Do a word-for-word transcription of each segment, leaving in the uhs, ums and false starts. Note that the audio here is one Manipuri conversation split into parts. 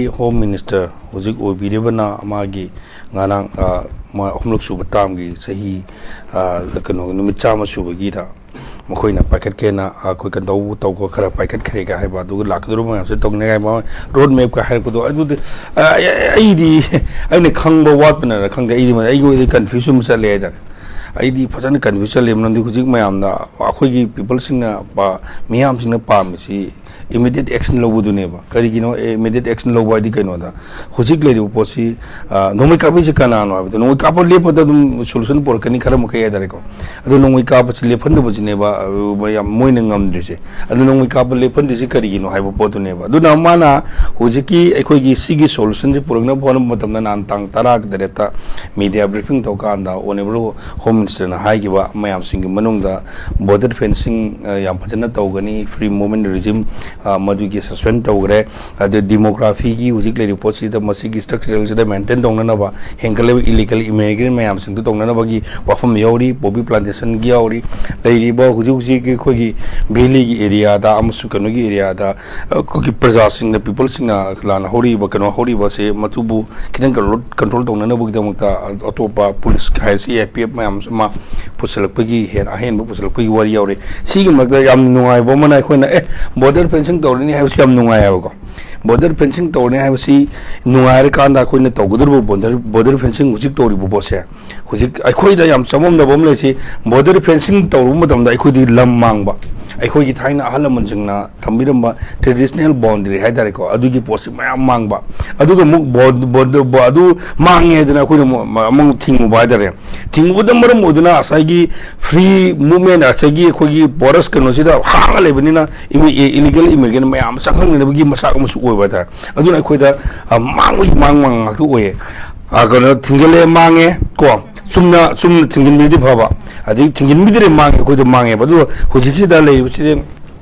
Home Minister ꯍꯧꯖꯤꯛ ꯑꯣꯏꯕꯤꯔꯤꯕꯅ ꯃꯥꯒꯤ ꯉꯔꯥꯡ, ꯑ, ꯃꯥ ꯑꯍꯨꯝꯂꯛ ꯁꯨꯕ ꯇꯥꯝꯒꯤ ꯆꯍꯤ, ꯑ, ꯀꯩꯅꯣ, ꯅꯨꯃꯤꯠ ꯆꯥꯝꯃ ꯁꯨꯕꯒꯤꯗ ꯃꯈꯣꯏꯅ ꯄꯥꯏꯈꯠꯀꯦꯅ, ꯑ, ꯑꯩꯈꯣꯏ ꯀꯩꯅꯣ ꯇꯧꯕ ꯈꯔ ꯄꯥꯏꯈꯠꯈ꯭ꯔꯦꯒ ꯍꯥꯏꯕ, ꯑꯗꯨꯒ ꯂꯥꯛꯀꯗꯧꯔꯤꯕ ꯃꯌꯥꯝꯁꯦ ꯇꯧꯅꯤꯡꯉꯥꯏ ꯃꯥ road mapꯀ ꯍꯥꯏꯔꯛꯄꯗꯣ, ꯑꯗꯨꯗꯤ, ꯑ, ꯑꯩ-, ꯑꯩꯗꯤ ꯑꯩꯅ ꯈꯪꯕ ꯋꯥꯠꯄꯅꯔ ꯈꯪꯗꯦ, ꯑꯩꯗꯤ ꯑꯩꯒꯤ ꯑꯣꯏꯅꯗꯤ confuse ꯑꯃ ꯆꯠꯂꯦ ꯍꯥꯏꯇꯥꯔꯦ꯫ ꯑꯩꯗꯤ ꯐꯖꯅ confuse ꯆꯠꯂꯦ, ꯃꯔꯝꯗꯤ ꯍꯧꯖꯤꯛ ꯃꯌꯥꯝꯅ, ꯑꯩꯈꯣꯏꯒꯤ peopleꯁꯤꯡꯅ ꯄꯥ-, ꯃꯤꯌꯥꯝꯁꯤꯡꯅ ꯄꯥꯝꯃꯤꯁꯤ immediate action ꯂꯧꯕꯗꯨꯅꯦꯕ꯫ ꯀꯔꯤꯒꯤꯅꯣ immediate action ꯂꯧꯕ ꯍꯥꯏꯗꯤ? ꯀꯩꯅꯣꯗ ꯍꯧꯖꯤꯛ ꯂꯩꯔꯤꯕ ꯄꯣꯠꯁꯤ, ꯑ, ꯅꯣꯡꯃꯩ ꯀꯥꯞꯄꯤꯁꯤ ꯀꯅꯥꯅꯣ ꯍꯥꯏꯕꯗ, ꯅꯣꯡꯃꯩ ꯀꯥꯞꯄ ꯂꯦꯞꯄꯗ ꯑꯗꯨꯝ solution ꯄꯨꯔꯛꯀꯅꯤ ꯈꯔ ꯃꯈꯩ ꯍꯥꯏꯇꯥꯔꯦꯀꯣ꯫ ꯑꯗꯣ ꯅꯣꯡꯃꯩ ꯀꯥꯞꯄꯁꯤ ꯂꯦꯞꯍꯟꯗꯕꯁꯤꯅꯦꯕ, ꯑ, ꯃꯌꯥꯝ ꯃꯣꯏꯅ ꯉꯝꯗ꯭ꯔꯤꯁꯦ꯫ ꯑꯗꯣ ꯅꯣꯡꯃꯩ ꯀꯥꯞꯄ ꯂꯦꯞꯍꯟꯗ꯭ꯔꯤꯁꯤ ꯀꯔꯤꯒꯤꯅꯣ ꯍꯥꯏꯕ ꯄꯣꯠꯇꯨꯅꯦꯕ꯫ ꯑꯗꯨꯅ ꯃꯥꯅ ꯍꯧꯖꯤꯛꯀꯤ ꯑꯩꯈꯣꯏꯒꯤ ꯁꯤꯒꯤ solutionꯁꯤ ꯄꯨꯔꯛꯅꯕ ꯍꯣꯠꯅꯕ ꯃꯇꯝꯗ, ꯅꯍꯥꯟ ꯇꯥꯡ ꯇꯔꯥ ꯇꯔꯦꯠꯇ media briefing ꯇꯧꯀꯥꯟꯗ Honourable Home Ministerꯅ ꯍꯥꯏꯈꯤꯕ ꯃꯌꯥꯝꯁꯤꯡꯒꯤ ꯃꯅꯨꯡꯗ border fencing, ꯑ, ꯌꯥꯝ ꯐꯖꯅ ꯇꯧꯒꯅꯤ, free movement regime, ꯑ, ꯃꯗꯨꯒꯤ suspend ꯇꯧꯈ꯭ꯔꯦ꯫ ꯑꯗꯨ demographyꯒꯤ ꯍꯧꯖꯤꯛ ꯂꯩꯔꯤꯕ ꯄꯣꯠꯁꯤꯗ, ꯃꯁꯤꯒꯤ structureꯁꯤꯗ maintain ꯇꯧꯅꯅꯕ, ꯍꯦꯟꯒꯠꯂꯤꯕ illegal immigrant ꯃꯌꯥꯝꯁꯤꯡꯗꯨ ꯇꯧꯅꯅꯕꯒꯤ ꯋꯥꯐꯝ ꯌꯥꯎꯔꯤ, poppy plantationꯒꯤ ꯌꯥꯎꯔꯤ, ꯂꯩꯔꯤꯕ ꯍꯧꯖꯤꯛ ꯍꯧꯖꯤꯛ ꯑꯩꯈꯣꯏꯒꯤ valleyꯒꯤ areaꯗ ꯑꯃꯁꯨꯡ ꯀꯩꯅꯣꯒꯤ areaꯗ ꯑꯩꯈꯣꯏꯒꯤ ꯄ꯭ꯔꯖꯥꯁꯤꯡꯅ, peopleꯁꯤꯡꯅ ꯂꯥꯟꯅ ꯍꯧꯔꯛꯏꯕ, ꯀꯩꯅꯣ ꯍꯧꯔꯛꯏꯕꯁꯦ, ꯃꯗꯨꯕꯨ ꯈꯤꯇꯪ control, control ꯇꯧꯅꯅꯕꯒꯤꯗꯃꯛꯇ ꯑꯇꯣꯞꯄ police ꯍꯥꯏꯔꯁꯤ, C I P F ꯃꯌꯥꯝ ꯑꯃ ꯄꯨꯁꯜꯂꯛꯄꯒꯤ, ꯍꯦꯟꯅ ꯑꯍꯦꯟꯕ ꯄꯨꯁꯜꯂꯛꯄꯒꯤ ꯋꯥꯔꯤ ꯌꯥꯎꯔꯤ꯫ ꯁꯤꯒꯤ ꯃꯔꯛꯇ ꯌꯥꯝ ꯅꯨꯡꯉꯥꯏꯕ ꯑꯃꯅ, ꯑꯩꯈꯣꯏꯅ, "ꯑꯦ, border fencing ꯇꯧꯔꯅꯤ" ꯍꯥꯏꯕꯁꯤ ꯌꯥꯝ ꯅꯨꯡꯉꯥꯏ ꯍꯥꯏꯕꯀꯣ꯫ Border fencing ꯇꯧꯔꯅꯤ ꯍꯥꯏꯕꯁꯤ ꯅꯨꯡꯉꯥꯏꯔꯀꯥꯟꯗ, ꯑꯩꯈꯣꯏꯅ ꯇꯧꯒꯗꯧꯔꯤꯕ border, border fencing ꯍꯧꯖꯤꯛ ꯇꯧꯔꯤꯕ ꯄꯣꯠꯁꯦ, ꯍꯧꯖꯤꯛ ꯑꯩꯈꯣꯏꯗ ꯌꯥꯝ ꯆꯃꯝꯅꯕ ꯑꯃ ꯂꯩꯁꯤ, border fencing ꯇꯧꯔꯨꯕ ꯃꯇꯝꯗ ꯑꯩꯈꯣꯏꯗꯤ ꯂꯝ ꯃꯥꯡꯕ, ꯑꯩꯈꯣꯏꯒꯤ ꯊꯥꯏꯅ ꯑꯍꯜ ꯂꯃꯟꯁꯤꯡꯅ ꯊꯝꯕꯤꯔꯝꯕ traditional boundary ꯍꯥꯏꯇꯥꯔꯦꯀꯣ, ꯑꯗꯨꯒꯤ ꯄꯣꯠꯁꯤ ꯃꯌꯥꯝ ꯃꯥꯡꯕ, ꯑꯗꯨꯒ ꯑꯃꯨꯛ ꯕꯣ-, ꯕꯣ-, ꯕꯣ-, ꯑꯗꯨ ꯃꯥꯡꯉꯦ ꯍꯥꯏꯗꯅ ꯑꯩꯈꯣꯏꯅ ꯑꯃꯨꯛ, ꯑꯃꯨꯛ ꯊꯤꯡꯉꯨꯕ ꯍꯥꯏꯇꯥꯔꯦ꯫ ꯊꯤꯡꯉꯨꯕꯗ ꯃꯔꯝ ꯑꯣꯏꯗꯨꯅ ꯉꯁꯥꯏꯒꯤ free movement, ꯉꯁꯥꯏꯒꯤ ꯑꯩꯈꯣꯏꯒꯤ porous ꯀꯩꯅꯣꯁꯤꯗ ꯍꯥꯡꯉ ꯂꯩꯕꯅꯤꯅ, ꯏꯃꯤ-, ꯏ-, illegal immigrant ꯃꯌꯥꯝ ꯆꯪꯍꯟꯅꯕꯒꯤ ꯃꯆꯥꯛ ꯑꯃꯁꯨ ꯑꯣꯏꯕ ꯍꯥꯏꯇꯥꯔꯦ꯫ ꯑꯗꯨꯅ ꯑꯩꯈꯣꯏꯗ, ꯑ, ꯃꯥꯡꯕꯒꯤ ꯃꯥꯡ ꯃꯥꯡ ꯉꯥꯛꯇ ꯑꯣꯏꯌꯦ꯫ ꯑ, ꯀꯩꯅꯣ, ꯊꯤꯡꯖꯤꯜꯂꯦ, ꯃꯥꯡꯉꯦ ꯀꯣ, ꯆꯨꯝꯅ, ꯆꯨꯝꯅ ꯊꯤꯡꯖꯤꯟꯕꯤꯔꯗꯤ ꯐꯕ, ꯑꯗꯩ ꯊꯤꯡꯖꯤꯟꯕꯤꯗ꯭ꯔꯦ, ꯃꯥꯡꯉꯦ, ꯑꯩꯈꯣꯏꯗ ꯃꯥꯡꯉꯦꯕ꯫ ꯑꯗꯨꯒ ꯍꯧꯖꯤꯛꯁꯤꯗ ꯂꯩꯔꯤꯕꯁꯤꯗꯤ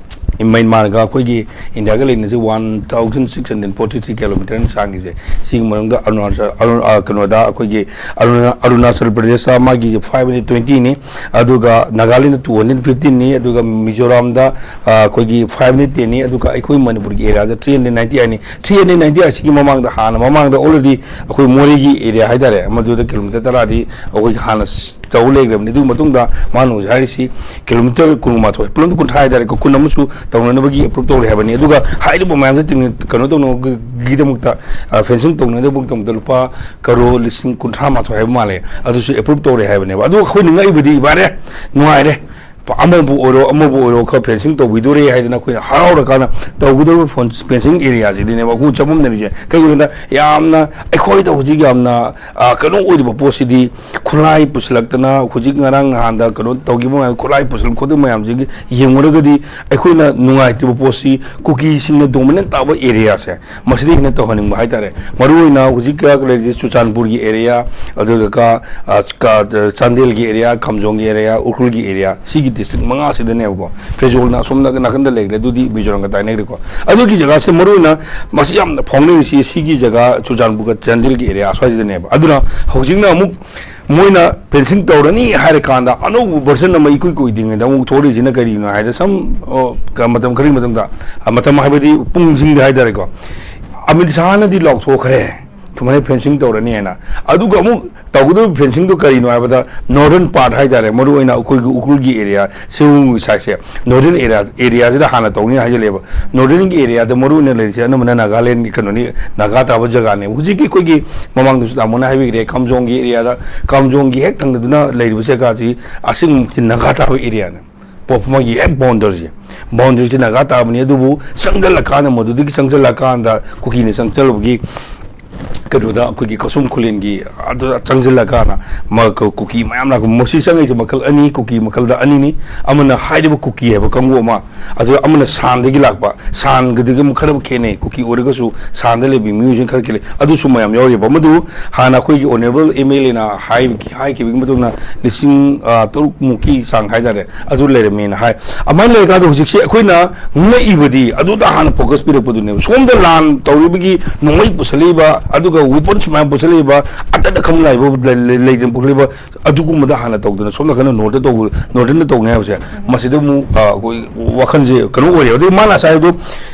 ꯃ꯭ꯌꯥꯟꯃꯥꯔꯒ ꯑꯩꯈꯣꯏꯒꯤ ꯏꯟꯗꯤꯌꯥꯒ ꯂꯩꯅꯁꯦ one thousand six hundred forty three ꯀꯤꯂꯣꯃꯤꯇꯔꯅ ꯁꯥꯡꯉꯤꯁꯦ꯫ ꯁꯤꯒꯤ ꯃꯅꯨꯡꯗ ꯑꯔꯨꯅꯥꯆꯜ, ꯑꯔꯨ-, ꯑ, ꯀꯩꯅꯣꯗ ꯑꯩꯈꯣꯏꯒꯤ ꯑꯔꯨꯅꯥ-, ꯑꯔꯨꯅꯥꯆꯜ ꯄ꯭ꯔꯗꯦꯁꯇ ꯃꯥꯒꯤ ꯐꯥꯏꯚ ꯍꯟꯗ꯭ꯔꯦꯠ ꯇ꯭ꯋꯦꯟꯇꯤꯅꯤ, ꯑꯗꯨꯒ ꯅꯥꯒꯥꯂꯦꯟꯗ ꯇꯨ ꯍꯟꯗ꯭ꯔꯦꯠ ꯐꯤꯐꯇꯤꯟꯅꯤ, ꯑꯗꯨꯒ ꯃꯤꯖꯣꯔꯥꯝꯗ, ꯑ, ꯑꯩꯈꯣꯏꯒꯤ ꯐꯥꯏꯚ ꯍꯟꯗ꯭ꯔꯦꯠ ꯇꯦꯟꯅꯤ, ꯑꯗꯨꯒ ꯑꯩꯈꯣꯏ ꯃꯅꯤꯄꯨꯔꯒꯤ ꯑꯦꯔꯤꯌꯥꯗ ꯊ꯭ꯔꯤ ꯍꯟꯗ꯭ꯔꯦꯠ ꯅꯥꯏꯟꯇꯤ ꯑꯥꯏꯠꯅꯤ꯫ ꯊ꯭ꯔꯤ ꯍꯟꯗ꯭ꯔꯦꯠ ꯅꯥꯏꯟꯇꯤ ꯑꯥꯏꯠꯁꯤꯒꯤ ꯃꯃꯥꯡꯗ, ꯍꯥꯟꯅ ꯃꯃꯥꯡꯗ already ꯑꯩꯈꯣꯏ ꯃꯣꯔꯦꯒꯤ ꯑꯦꯔꯤꯌꯥ ꯍꯥꯏꯇꯥꯔꯦ, ꯃꯗꯨꯗ ꯀꯤꯂꯣꯃꯤꯇꯔ ꯇꯔꯥꯗꯤ ꯑꯩꯈꯣꯏꯒꯤ ꯍꯥꯟꯅ ꯇꯧ ꯂꯩꯈ꯭ꯔꯕꯅꯤ꯫ ꯑꯗꯨꯒꯤ ꯃꯇꯨꯡꯗ ꯃꯥꯅ ꯍꯧꯖꯤꯛ ꯍꯥꯏꯔꯤꯁꯤ ꯀꯤꯂꯣꯃꯤꯇꯔ ꯀꯨꯟꯃꯥꯊꯣꯏ, ꯄꯨꯂꯞ ꯀꯨꯟꯊ꯭ꯔꯥ ꯍꯥꯏꯇꯥꯔꯦꯀꯣ, ꯀꯨꯟ ꯑꯃꯁꯨ ꯇꯧꯅꯅꯕꯒꯤ ꯑꯦꯄ꯭ꯔꯨꯞ ꯇꯧꯔꯦ ꯍꯥꯏꯕꯅꯤ꯫ ꯑꯗꯨꯒ ꯍꯥꯏꯔꯤꯕ ꯃꯌꯥꯝꯁꯦ ꯇꯤꯡ-, ꯀꯩꯅꯣ ꯇꯧꯅꯕꯒꯤꯗꯃꯛꯇ, ꯑ, ꯐꯦꯟꯁꯤꯡ ꯇꯧꯅꯅꯕꯒꯤꯗꯃꯛꯇ ꯂꯨꯄꯥ ꯀꯔꯣꯔ ꯂꯤꯁꯤꯡ ꯀꯨꯟꯊ꯭ꯔꯥ ꯃꯥꯊꯣꯏ ꯍꯥꯏꯕ ꯃꯥꯜꯂꯦ, ꯑꯗꯨꯁꯨ ꯑꯦꯄ꯭ꯔꯨꯞ ꯇꯧꯔꯦ ꯍꯥꯏꯕꯅꯦꯕ꯫ ꯑꯗꯨ ꯑꯩꯈꯣꯏꯅ ꯉꯛꯏꯕꯗꯤ, ꯏꯕꯥꯔꯦ, ꯅꯨꯡꯉꯥꯏꯔꯦ, ꯑꯃꯕꯨ ꯑꯣꯏꯔꯣ ꯑꯃꯕꯨ ꯑꯣꯏꯔꯣ ꯈꯔ ꯐꯦꯟꯁꯤꯡ ꯇꯧꯕꯤꯗꯣꯔꯦ ꯍꯥꯏꯗꯅ ꯑꯩꯈꯣꯏꯅ ꯍꯥꯏꯔꯥꯎꯔꯀꯥꯟꯗ ꯇꯧꯒꯗꯧꯔꯤꯕ ꯐꯣꯟ-, ꯐꯦꯟꯁꯤꯡ ꯑꯦꯔꯤꯌꯥꯁꯤꯗꯤꯅꯦꯕ ꯑꯩꯈꯣꯏ ꯆꯃꯝꯅꯔꯤꯁꯦ꯫ ꯀꯩꯒꯤꯅꯣꯗ ꯌꯥꯝꯅ ꯑꯩꯈꯣꯏꯗ ꯍꯧꯖꯤꯛ ꯌꯥꯝꯅ, ꯑ, ꯀꯩꯅꯣ ꯑꯣꯏꯔꯤꯕ ꯄꯣꯠꯁꯤꯗꯤ ꯈꯨꯠꯂꯥꯏ ꯄꯨꯁꯤꯜꯂꯛꯇꯅ ꯍꯧꯖꯤꯛ ꯉꯔꯥꯡ ꯅꯍꯥꯟꯗ ꯀꯩꯅꯣ ꯇꯧꯈꯤꯕ ꯃꯌꯥꯝ, ꯈꯨꯠꯂꯥꯏ ꯄꯨꯁꯤꯜꯂꯛ ꯈꯣꯠꯄ ꯃꯌꯥꯝꯁꯤꯒꯤ ꯌꯦꯡꯉꯨꯔꯒꯗꯤ ꯑꯩꯈꯣꯏꯅ ꯅꯨꯡꯉꯥꯏꯇ꯭ꯔꯤꯕ ꯄꯣꯠꯁꯤ ꯀꯨꯀꯤꯁꯤꯡꯅ ꯗꯣꯃꯤꯅꯦꯟ ꯇꯥꯕ ꯑꯦꯔꯤꯌꯥꯁꯦ ꯃꯁꯤꯗ ꯍꯦꯟꯅ ꯇꯧꯍꯟꯅꯤꯡꯕ ꯍꯥꯏꯇꯥꯔꯦ꯫ ꯃꯔꯨꯑꯣꯏꯅ ꯍꯧꯖꯤꯛ ꯀꯌꯥ ꯂꯩꯔꯤꯁꯦ ꯆꯨꯔꯆꯥꯟꯄꯨꯔꯒꯤ ꯑꯦꯔꯤꯌꯥ, ꯑꯗꯨꯒ ꯀ-, ꯑ, ꯀ-, ꯆꯥꯟꯗꯦꯜꯒꯤ ꯑꯦꯔꯤꯌꯥ, ꯀꯥꯝꯖꯣꯡꯒꯤ ꯑꯦꯔꯤꯌꯥ, ꯎꯈ꯭ꯔꯨꯜꯒꯤ ꯑꯦꯔꯤꯌꯥ, ꯁꯤꯒꯤ ꯗꯤꯁꯇ꯭ꯔꯤꯛ ꯃꯉꯥꯁꯤꯗꯅꯦꯕꯀꯣ꯫ ꯐꯦꯖꯣꯜꯅ ꯑꯁꯣꯝ ꯅꯥꯀꯟ-, ꯅꯥꯀꯟꯗ ꯂꯩꯈ꯭ꯔꯦ, ꯑꯗꯨꯗꯤ ꯃꯤꯖꯣꯔꯥꯝꯒ ꯇꯥꯏꯅꯈ꯭ꯔꯦꯀꯣ꯫ ꯑꯗꯨꯒꯤ ꯖꯒꯥꯁꯦ ꯃꯔꯨꯑꯣꯏꯅ ꯃꯁꯤ ꯌꯥꯝꯅ ꯐꯥꯎꯅꯔꯤꯁꯤ ꯁꯤꯒꯤ ꯖꯒꯥ ꯆꯨꯔꯆꯥꯟꯄꯨꯔꯒ ꯆꯥꯟꯗꯦꯜꯒꯤ ꯑꯦꯔꯤꯌꯥ ꯑꯁ꯭ꯋꯥꯏꯁꯤꯗꯅꯦꯕ꯫ ꯑꯗꯨꯅ ꯍꯧꯖꯤꯛꯅ ꯑꯃꯨꯛ ꯃꯣꯏꯅ ꯐꯦꯟꯁꯤꯡ ꯇꯧꯔꯅꯤ ꯍꯥꯏꯔꯀꯥꯟꯗ ꯑꯅꯧꯕ ꯚꯔꯖꯟ ꯑꯃ ꯏꯀꯨꯏ ꯀꯨꯏꯗ꯭ꯔꯤꯉꯩꯗ ꯑꯃꯨꯛ ꯊꯣꯛꯂꯛꯏꯁꯤꯅ ꯀꯔꯤꯅꯣ ꯍꯥꯏꯗ ꯁꯝ, ꯑꯣ, ꯀ-, ꯃꯇꯝ ꯈꯔꯒꯤ ꯃꯇꯨꯡꯗ, ꯑ, ꯃꯇꯝ ꯍꯥꯏꯕꯗꯤ ꯄꯨꯡꯁꯤꯡꯗ ꯍꯥꯏꯇꯥꯔꯦꯀꯣ, ꯑꯃꯤꯠ ꯁꯥꯍꯅꯗꯤ ꯂꯥꯎꯊꯣꯛꯈ꯭ꯔꯦ ꯁꯨꯃꯥꯏꯅ ꯐꯦꯟꯁꯤꯡ ꯇꯧꯔꯅꯤ ꯍꯥꯏꯅ꯫ ꯑꯗꯨꯒ ꯑꯃꯨꯛ ꯇꯧꯒꯗꯧꯔꯤꯕ ꯐꯦꯟꯁꯤꯡꯗꯣ ꯀꯔꯤꯅꯣ ꯍꯥꯏꯕꯗ ꯅꯣꯔꯗꯔꯟ ꯄꯥꯔꯠ ꯍꯥꯏꯇꯥꯔꯦ, ꯃꯔꯨꯑꯣꯏꯅ ꯑꯩꯈꯣꯏꯒꯤ ꯎꯈ꯭ꯔꯨꯜꯒꯤ ꯑꯦꯔꯤꯌꯥ, ꯁꯤꯒꯨꯝꯕꯒꯤ ꯁꯥꯏꯠꯁꯦ ꯅꯣꯔꯗꯔꯟ ꯑꯦꯔꯤꯌꯥ, ꯑꯦꯔꯤꯌꯥꯁꯤꯗ ꯍꯥꯟꯅ ꯇꯧꯅꯤ ꯍꯥꯏꯖꯜꯂꯦꯕ꯫ ꯅꯣꯔꯗꯔꯟꯒꯤ ꯑꯦꯔꯤꯌꯥꯗ ꯃꯔꯨꯑꯣꯏꯅ ꯂꯩꯔꯤꯁꯦ ꯑꯅꯝꯕꯅ ꯅꯥꯒꯥꯂꯦꯟ ꯀꯩꯅꯣꯅꯤ, ꯅꯥꯒꯥ ꯇꯥꯕ ꯖꯒꯥꯅꯦ꯫ ꯍꯧꯖꯤꯛꯀꯤ ꯑꯩꯈꯣꯏꯒꯤ ꯃꯃꯥꯡꯗꯁꯨ ꯇꯥꯃꯣꯅ ꯍꯥꯏꯕꯤꯈ꯭ꯔꯦ, ꯀꯥꯝꯖꯣꯡꯒꯤ ꯑꯦꯔꯤꯌꯥꯗ, ꯀꯥꯝꯖꯣꯡꯒꯤ ꯍꯦꯛ ꯊꯪꯅꯗꯨꯅ ꯂꯩꯔꯤꯕ ꯖꯒꯥꯁꯤ ꯑꯁꯦꯡꯕꯃꯛꯇꯤ ꯅꯥꯒꯥ ꯇꯥꯕ ꯑꯦꯔꯤꯌꯥꯅꯦ꯫ ꯄꯣꯞ ꯃꯥꯒꯤ ꯍꯦꯛ ꯕꯥꯎꯟꯗꯔꯤꯁꯦ, ꯕꯥꯎꯟꯗꯔꯤꯁꯦ ꯅꯥꯒꯥ ꯇꯥꯕꯅꯤ꯫ ꯑꯗꯨꯕꯨ ꯆꯪꯁꯤꯜꯂꯀꯥꯟꯗ, ꯃꯗꯨꯗꯒꯤ ꯆꯪꯁꯤꯜꯂꯀꯥꯟꯗ ꯀꯨꯀꯤꯅ ꯆꯪꯁꯤꯜꯂꯨꯕꯒꯤ ꯀꯩꯅꯣꯗ ꯑꯩꯈꯣꯏꯒꯤ ꯀꯁꯨꯝ ꯈꯨꯂꯦꯟꯒꯤ ꯑꯗꯨ ꯆꯪꯁꯤꯜꯂꯀꯥꯟꯗ ꯃ-, ꯀ-, ꯀꯨꯀꯤ ꯃꯌꯥꯝ ꯂꯥꯛꯄ꯫ ꯃꯁꯤ ꯆꯪꯉꯛꯏꯁꯦ ꯃꯈꯜ ꯑꯅꯤ, ꯀꯨꯀꯤ ꯃꯈꯜꯗ ꯑꯅꯤꯅꯤ꯫ ꯑꯃꯅ ꯍꯥꯏꯔꯤꯕ ꯀꯨꯀꯤ ꯍꯥꯏꯕ ꯀꯥꯡꯕꯨ ꯑꯃ, ꯑꯗꯨꯒ ꯑꯃꯅ ꯁꯥꯟꯗꯒꯤ ꯂꯥꯛꯄ꯫ ꯁꯥꯟꯒꯗꯒꯤ ꯑꯃꯨꯛ ꯈꯔ ꯈꯦꯠꯅꯩ꯫ ꯀꯨꯀꯤ ꯑꯣꯏꯔꯒꯁꯨ ꯁꯥꯟꯗ ꯂꯩꯕ ꯃꯤꯑꯣꯏꯁꯤꯡ ꯈꯔ ꯈꯦꯠꯅꯩ꯫ ꯑꯗꯨꯁꯨ ꯃꯌꯥꯝ ꯌꯥꯎꯔꯤꯕ꯫ ꯃꯗꯨ ꯍꯥꯟꯅ ꯑꯩꯈꯣꯏꯒꯤ ꯑꯣꯅꯔꯦꯕꯜ ꯑꯦꯝ ꯑꯦꯜ ꯑꯦꯅ ꯍꯥꯏꯈꯤꯕꯒꯤ ꯃꯇꯨꯡ ꯏꯟꯅ ꯂꯤꯁꯤꯡ, ꯑ, ꯇꯔꯨꯛ ꯃꯨꯛꯀꯤ ꯆꯥꯡ ꯍꯥꯏꯇꯥꯔꯦ, ꯑꯗꯨ ꯂꯩꯔꯝꯃꯦꯅ ꯍꯥꯏ꯫ ꯑꯗꯨꯃꯥꯏꯅ ꯂꯩꯔꯀꯥꯟꯗ ꯍꯧꯖꯤꯛꯁꯦ ꯑꯩꯈꯣꯏꯅ ꯉꯛꯏꯕꯗꯤ ꯑꯗꯨꯗ ꯍꯥꯟꯅ ꯐꯣꯀꯁ ꯄꯤꯔꯛꯄꯗꯨꯅꯦꯕ꯫ ꯁꯣꯝꯗ ꯂꯥꯟ ꯇꯧꯔꯤꯕꯒꯤ ꯅꯣꯡꯃꯩ ꯄꯨꯁꯜꯂꯛꯏꯕ, ꯑꯗꯨꯒ ꯋꯦꯄꯟꯁ ꯃꯌꯥꯝ ꯄꯨꯁꯜꯂꯛꯏꯕ, ꯑꯇꯠ ꯑꯈꯝ ꯅꯥꯏꯕ ꯂꯩ-, ꯂꯩ-, ꯂꯩꯗꯅ ꯄꯨꯈꯠꯂꯛꯏꯕ, ꯑꯗꯨꯒꯨꯝꯕꯗ ꯍꯥꯟꯅ ꯇꯧꯗꯅ ꯁꯣꯝ ꯅꯥꯀꯟꯗ ꯅꯣꯔꯠꯇ ꯇꯧꯕ, ꯅꯣꯔꯠꯇꯅ ꯇꯧꯅꯤ ꯍꯥꯏꯕꯁꯦ, ꯃꯁꯤꯗ ꯑꯃꯨꯛ, ꯑ, ꯑꯩꯈꯣꯏ ꯋꯥꯈꯜꯁꯦ ꯀꯩꯅꯣ ꯑꯣꯏꯔꯦ꯫ ꯑꯗꯨꯒ ꯃꯥꯅ ꯉꯁꯥꯏ ꯑꯗꯨ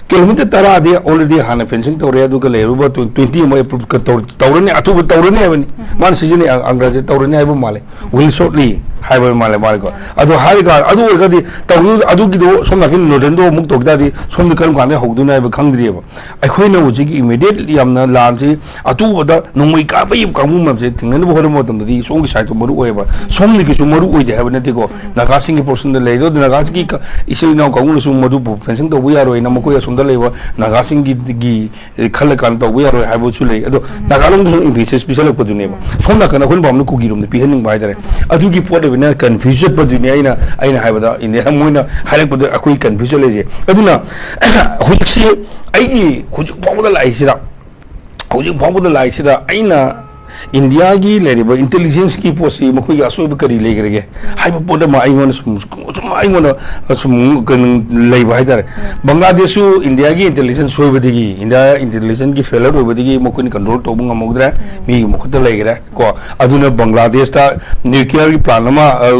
ꯀꯤꯂꯣꯃꯤꯇꯔ ꯇꯔꯥꯗꯤ already ꯍꯥꯟꯅ ꯐꯦꯟꯁꯤꯡ ꯇꯧꯔꯦ, ꯑꯗꯨꯒ ꯂꯩꯔꯨꯕ twenty ꯑꯃ ꯑꯦꯄ꯭ꯔꯨꯞ ꯇꯧꯔ-, ꯇꯧꯔꯅꯤ, ꯑꯊꯨꯕ ꯇꯧꯔꯅꯤ ꯍꯥꯏꯕꯅꯤ꯫ ꯃꯥꯅ ꯁꯤꯖꯤꯟꯅꯩ ꯑꯪ-, ꯑꯪꯒ꯭ꯔꯥꯖꯤ ꯇꯧꯔꯅꯤ ꯍꯥꯏꯕ ꯃꯥꯜꯂꯦ꯫ "Will shortly" ꯍꯥꯏꯕ ꯃꯥꯜꯂꯦ, ꯃꯥꯜꯂꯦꯀꯣ꯫ ꯑꯗꯣ ꯍꯥꯏꯔꯀꯥꯟꯗ, ꯑꯗꯨ ꯑꯣꯏꯔꯒꯗꯤ ꯇꯧ-, ꯑꯗꯨꯒꯤꯗꯣ ꯁꯣꯝ ꯅꯥꯀꯟ ꯅꯣꯔꯗꯔꯟꯗꯣ ꯑꯃꯨꯛ ꯇꯧꯈꯤ ꯇꯥꯔꯗꯤ ꯁꯣꯝꯗ ꯀꯔꯝ ꯀꯥꯟꯗ ꯍꯧꯗꯣꯏꯅꯣ ꯍꯥꯏꯕ ꯈꯪꯗ꯭ꯔꯤꯑꯕ꯫ ꯑꯩꯈꯣꯏꯅ ꯍꯧꯖꯤꯛ ꯏꯃꯤꯗꯤꯌꯦꯠ ꯌꯥꯝꯅ ꯂꯥꯟꯁꯤ ꯑꯊꯨꯕꯗ ꯅꯣꯡꯃꯩ ꯀꯥꯞꯄ ꯀꯥꯡꯕꯨ ꯃꯌꯥꯝꯁꯦ ꯊꯦꯡꯅꯅꯕ ꯍꯣꯠꯅꯕ ꯃꯇꯝꯗꯗꯤ ꯁꯣꯝꯒꯤ ꯁꯥꯏꯠꯇꯣ ꯃꯔꯨ ꯑꯣꯏꯌꯦꯕ꯫ ꯁꯣꯝꯗꯒꯤꯁꯨ ꯃꯔꯨ ꯑꯣꯏꯗꯦ ꯍꯥꯏꯕ ꯅꯠꯇꯦꯀꯣ꯫ ꯅꯥꯒꯥꯁꯤꯡꯒꯤ ꯄꯣꯔꯁꯟꯗ ꯂꯩ꯫ ꯑꯗꯣ ꯅꯥꯒꯥꯁꯤꯡꯒꯤ ꯀ-, ꯏꯆꯤꯜ ꯏꯅꯥꯎ ꯀꯥꯡꯕꯨꯅꯁꯨ ꯃꯗꯨꯕꯨ ꯐꯦꯟꯁꯤꯡ ꯇꯧꯕ ꯌꯥꯔꯣꯏꯅ ꯃꯈꯣꯏ ꯑꯁꯣꯝꯗ ꯂꯩꯕ ꯅꯥꯒꯥꯁꯤꯡꯒꯤ, ꯒꯤ ꯈꯜꯂꯀꯥꯟꯗ ꯇꯧꯕ ꯌꯥꯔꯣꯏ ꯍꯥꯏꯕꯁꯨ ꯂꯩ꯫ ꯑꯗꯣ ꯅꯥꯒꯥꯂꯣꯝꯗꯁꯨ ꯏꯝꯄꯦꯁꯦꯁ ꯄꯤꯁꯜꯂꯛꯄꯗꯨꯅꯦꯕ꯫ ꯁꯣꯝ ꯅꯥꯀꯟꯗ ꯑꯩꯈꯣꯏꯅ ꯄꯥꯝꯕꯅ ꯀꯨꯀꯤꯔꯣꯝꯗ ꯄꯤꯍꯟꯅꯤꯡꯕ ꯍꯥꯏꯇꯥꯔꯦ꯫ ꯑꯗꯨꯒꯤ ꯄꯣꯠ ꯑꯣꯏꯕꯅ ꯀꯟꯐ꯭ꯌꯨꯁ ꯆꯠꯄꯗꯨꯅꯦ ꯑꯩꯅ, ꯑꯩꯅ ꯍꯥꯏꯕꯗ ꯏꯟꯗꯤꯌꯥ ꯃꯣꯏꯅ ꯍꯥꯏꯔꯛꯄꯗ ꯑꯩꯈꯣꯏ ꯀꯟꯐ꯭ꯌꯨꯁ ꯆꯠꯂꯤꯁꯦ꯫ ꯑꯗꯨꯅ ꯍꯧꯖꯤꯛꯁꯤ ꯑꯩꯒꯤ ꯍꯧꯖꯤꯛ ꯐꯥꯎꯕꯗ ꯂꯥꯛꯏꯁꯤꯗ, ꯍꯧꯖꯤꯛ ꯐꯥꯎꯕꯗ ꯂꯥꯛꯏꯁꯤꯗ ꯑꯩꯅ ꯏꯟꯗꯤꯌꯥꯒꯤ ꯂꯩꯔꯤꯕ ꯏꯟꯇꯦꯂꯤꯖꯦꯟꯁꯀꯤ ꯄꯣꯠꯁꯤ ꯃꯈꯣꯏꯒꯤ ꯑꯁꯣꯏꯕ ꯀꯔꯤ ꯂꯩꯈ꯭ꯔꯒꯦ ꯍꯥꯏꯕ ꯄꯣꯠ ꯑꯃ ꯑꯩꯉꯣꯟꯗ ꯁꯨꯝ, ꯁꯨꯝ ꯑꯩꯉꯣꯟꯗ ꯁꯨꯝ ꯀꯩꯅꯣ ꯂꯩꯕ ꯍꯥꯏꯇꯥꯔꯦ꯫ ꯕꯪꯒ꯭ꯂꯥꯗꯦꯁꯁꯨ ꯏꯟꯗꯤꯌꯥꯒꯤ ꯏꯟꯇꯦꯂꯤꯖꯦꯟꯁ ꯁꯣꯏꯕꯗꯒꯤ, ꯏꯟꯗꯤꯌꯥ ꯏꯟꯇꯦꯂꯤꯖꯦꯟꯁꯀꯤ ꯐꯦꯂꯔ ꯑꯣꯏꯕꯗꯒꯤ ꯃꯈꯣꯏꯅ ꯀꯟꯇ꯭ꯔꯣꯜ ꯇꯧꯕ ꯉꯝꯍꯧꯗ꯭ꯔꯦ, ꯃꯤꯒꯤ ꯃꯈꯨꯠꯇ ꯂꯩꯈ꯭ꯔꯦ ꯀꯣ꯫ ꯑꯗꯨꯅ ꯕꯪꯒ꯭ꯂꯥꯗꯦꯁꯇ ꯅ꯭ꯌꯨꯀ꯭ꯂꯤꯌꯔꯒꯤ ꯄ꯭ꯂꯥꯟ ꯑꯃ, ꯑ,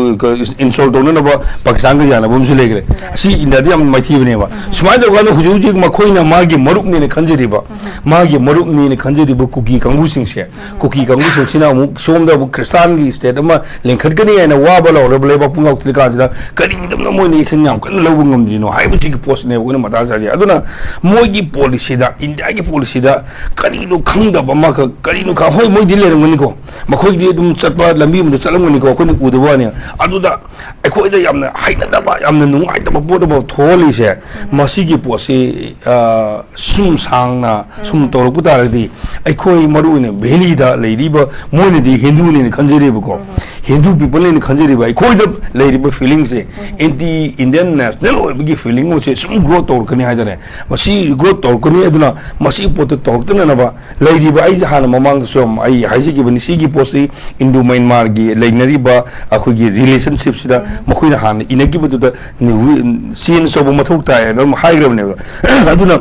ꯏꯟꯁꯇꯣꯜ ꯇꯧꯅꯅꯕ ꯄꯥꯀꯤꯁꯇꯥꯟꯒ ꯌꯥꯅꯕ ꯑꯃꯁꯨ ꯂꯩꯈ꯭ꯔꯦ꯫ ꯑꯁꯤ ꯏꯟꯗꯤꯌꯥꯗ ꯌꯥꯝ ꯃꯥꯏꯊꯤꯕꯅꯦꯕ꯫ ꯁꯨꯃꯥꯏꯅ ꯇꯧꯔꯀꯥꯟꯗ ꯍꯧꯖꯤꯛ ꯍꯧꯖꯤꯛ ꯃꯈꯣꯏꯅ ꯃꯥꯒꯤ ꯃꯔꯨꯞꯅꯦꯅ ꯈꯟꯖꯔꯤꯕ, ꯃꯥꯒꯤ ꯃꯔꯨꯞꯅꯦꯅ ꯈꯟꯖꯔꯤꯕ ꯀꯨꯀꯤ ꯀꯥꯡꯕꯨꯁꯤꯡꯁꯦ, ꯀꯨꯀꯤ ꯀꯥꯡꯕꯨꯁꯤꯡꯁꯤꯅ ꯑꯃꯨꯛ ꯁꯣꯝꯗ ꯑꯃꯨꯛ ꯈ꯭ꯔꯤꯁꯇꯥꯟꯒꯤ ꯁ꯭ꯇꯦꯠ ꯑꯃ ꯂꯤꯡꯈꯠꯀꯅꯤ ꯍꯥꯏꯅ ꯋꯥꯕ ꯂꯥꯎꯔꯕ ꯂꯩꯕꯥꯛ ꯄꯨꯡꯉꯥꯎ ꯊꯤꯜꯂꯤ ꯀꯥꯟꯁꯤꯗ ꯀꯔꯤꯒꯤꯗꯃꯛꯇ ꯃꯣꯏꯅ ꯑꯦꯛꯁꯟ ꯌꯥꯝ ꯀꯟꯅ ꯂꯧꯕ ꯉꯝꯗ꯭ꯔꯤꯅꯣ ꯍꯥꯏꯕꯁꯤꯒꯤ ꯄꯣꯠꯁꯤꯅꯦꯕ ꯑꯩꯈꯣꯏꯅ ꯃꯊꯥ ꯁꯥꯖꯩ꯫ ꯑꯗꯨꯅ ꯃꯣꯏꯒꯤ ꯄꯣꯂꯤꯁꯤꯗ, ꯏꯟꯗꯤꯌꯥꯒꯤ ꯄꯣꯂꯤꯁꯤꯗ ꯀꯔꯤꯅꯣ ꯈꯪꯗꯕ ꯑꯃꯈꯛ, ꯀꯔꯤꯅꯣ ꯈꯪ-, ꯍꯣꯏ, ꯃꯣꯏꯗꯤ ꯂꯩꯔꯝꯒꯅꯤꯀꯣ, ꯃꯈꯣꯏꯗꯤ ꯑꯗꯨꯝ ꯆꯠꯄ ꯂꯝꯕꯤ ꯑꯃꯗ ꯆꯠꯂꯝꯒꯅꯤꯀꯣ, ꯑꯩꯈꯣꯏꯅ ꯎꯗꯕ ꯋꯥꯅꯤ꯫ ꯑꯗꯨꯗ ꯑꯩꯈꯣꯏꯗ ꯌꯥꯝꯅ ꯍꯩꯅꯗꯕ, ꯌꯥꯝꯅ ꯅꯨꯡꯉꯥꯏꯇꯕ ꯄꯣꯠ ꯑꯃ ꯊꯣꯛꯍꯜꯂꯤꯁꯦ, ꯃꯁꯤꯒꯤ ꯄꯣꯠꯁꯤ, ꯑ, ꯁꯨꯝ ꯁꯥꯡꯅ ꯁꯨꯝ ꯇꯧꯔꯛꯄ ꯇꯥꯔꯒꯗꯤ, ꯑꯩꯈꯣꯏ ꯃꯔꯨꯑꯣꯏꯅ ꯚꯦꯂꯤꯗ ꯂꯩꯔꯤꯕ, ꯃꯣꯏꯅꯗꯤ ꯍꯤꯟꯗꯨꯅꯦꯅ ꯈꯟꯖꯔꯤꯕꯀꯣ, ꯍꯤꯟꯗꯨ ꯄꯤꯄꯜꯅꯦꯅ ꯈꯟꯖꯔꯤꯕ, ꯑꯩꯈꯣꯏꯗ ꯂꯩꯔꯤꯕ ꯐꯤꯂꯤꯡꯁꯦ, ꯑꯦꯟꯇꯤ ꯏꯟꯗꯤꯌꯟ ꯅꯦꯁꯅꯦꯜ ꯑꯣꯏꯕꯒꯤ ꯐꯤꯂꯤꯡ ꯑꯃꯁꯦ ꯁꯨꯝ ꯒ꯭ꯔꯣ ꯇꯧꯔꯛꯀꯅꯤ ꯍꯥꯏꯇꯥꯔꯦ꯫ ꯃꯁꯤ ꯒ꯭ꯔꯣ ꯇꯧꯔꯛꯀꯅꯤ꯫ ꯑꯗꯨꯅ ꯃꯁꯤ ꯄꯣꯠꯇꯨ ꯇꯧꯔꯛꯇꯅꯅꯕ ꯂꯩꯔꯤꯕ, ꯑꯩꯁꯦ ꯍꯥꯟꯅ ꯃꯃꯥꯡꯗꯁꯨ ꯌꯥꯝ ꯑꯩ ꯍꯥꯏꯖꯈꯤꯕꯅꯤ, ꯁꯤꯒꯤ ꯄꯣꯠꯁꯤ ꯏꯟꯗꯣ ꯃ꯭ꯌꯥꯟꯃꯥꯔꯒꯤ ꯂꯩꯅꯔꯤꯕ ꯑꯩꯈꯣꯏꯒꯤ ꯔꯤꯂꯦꯁꯟꯁꯤꯞꯁꯤꯗ ꯃꯈꯣꯏꯅ ꯍꯥꯟꯅ ꯏꯅꯈꯤꯕꯗꯨꯗ ꯆꯦꯟꯖ ꯇꯧꯕ ꯃꯊꯧ ꯇꯥꯏ ꯑꯗꯨꯝ ꯍꯥꯏꯈ꯭ꯔꯕꯅꯦꯕ꯫ ꯑꯗꯨꯅ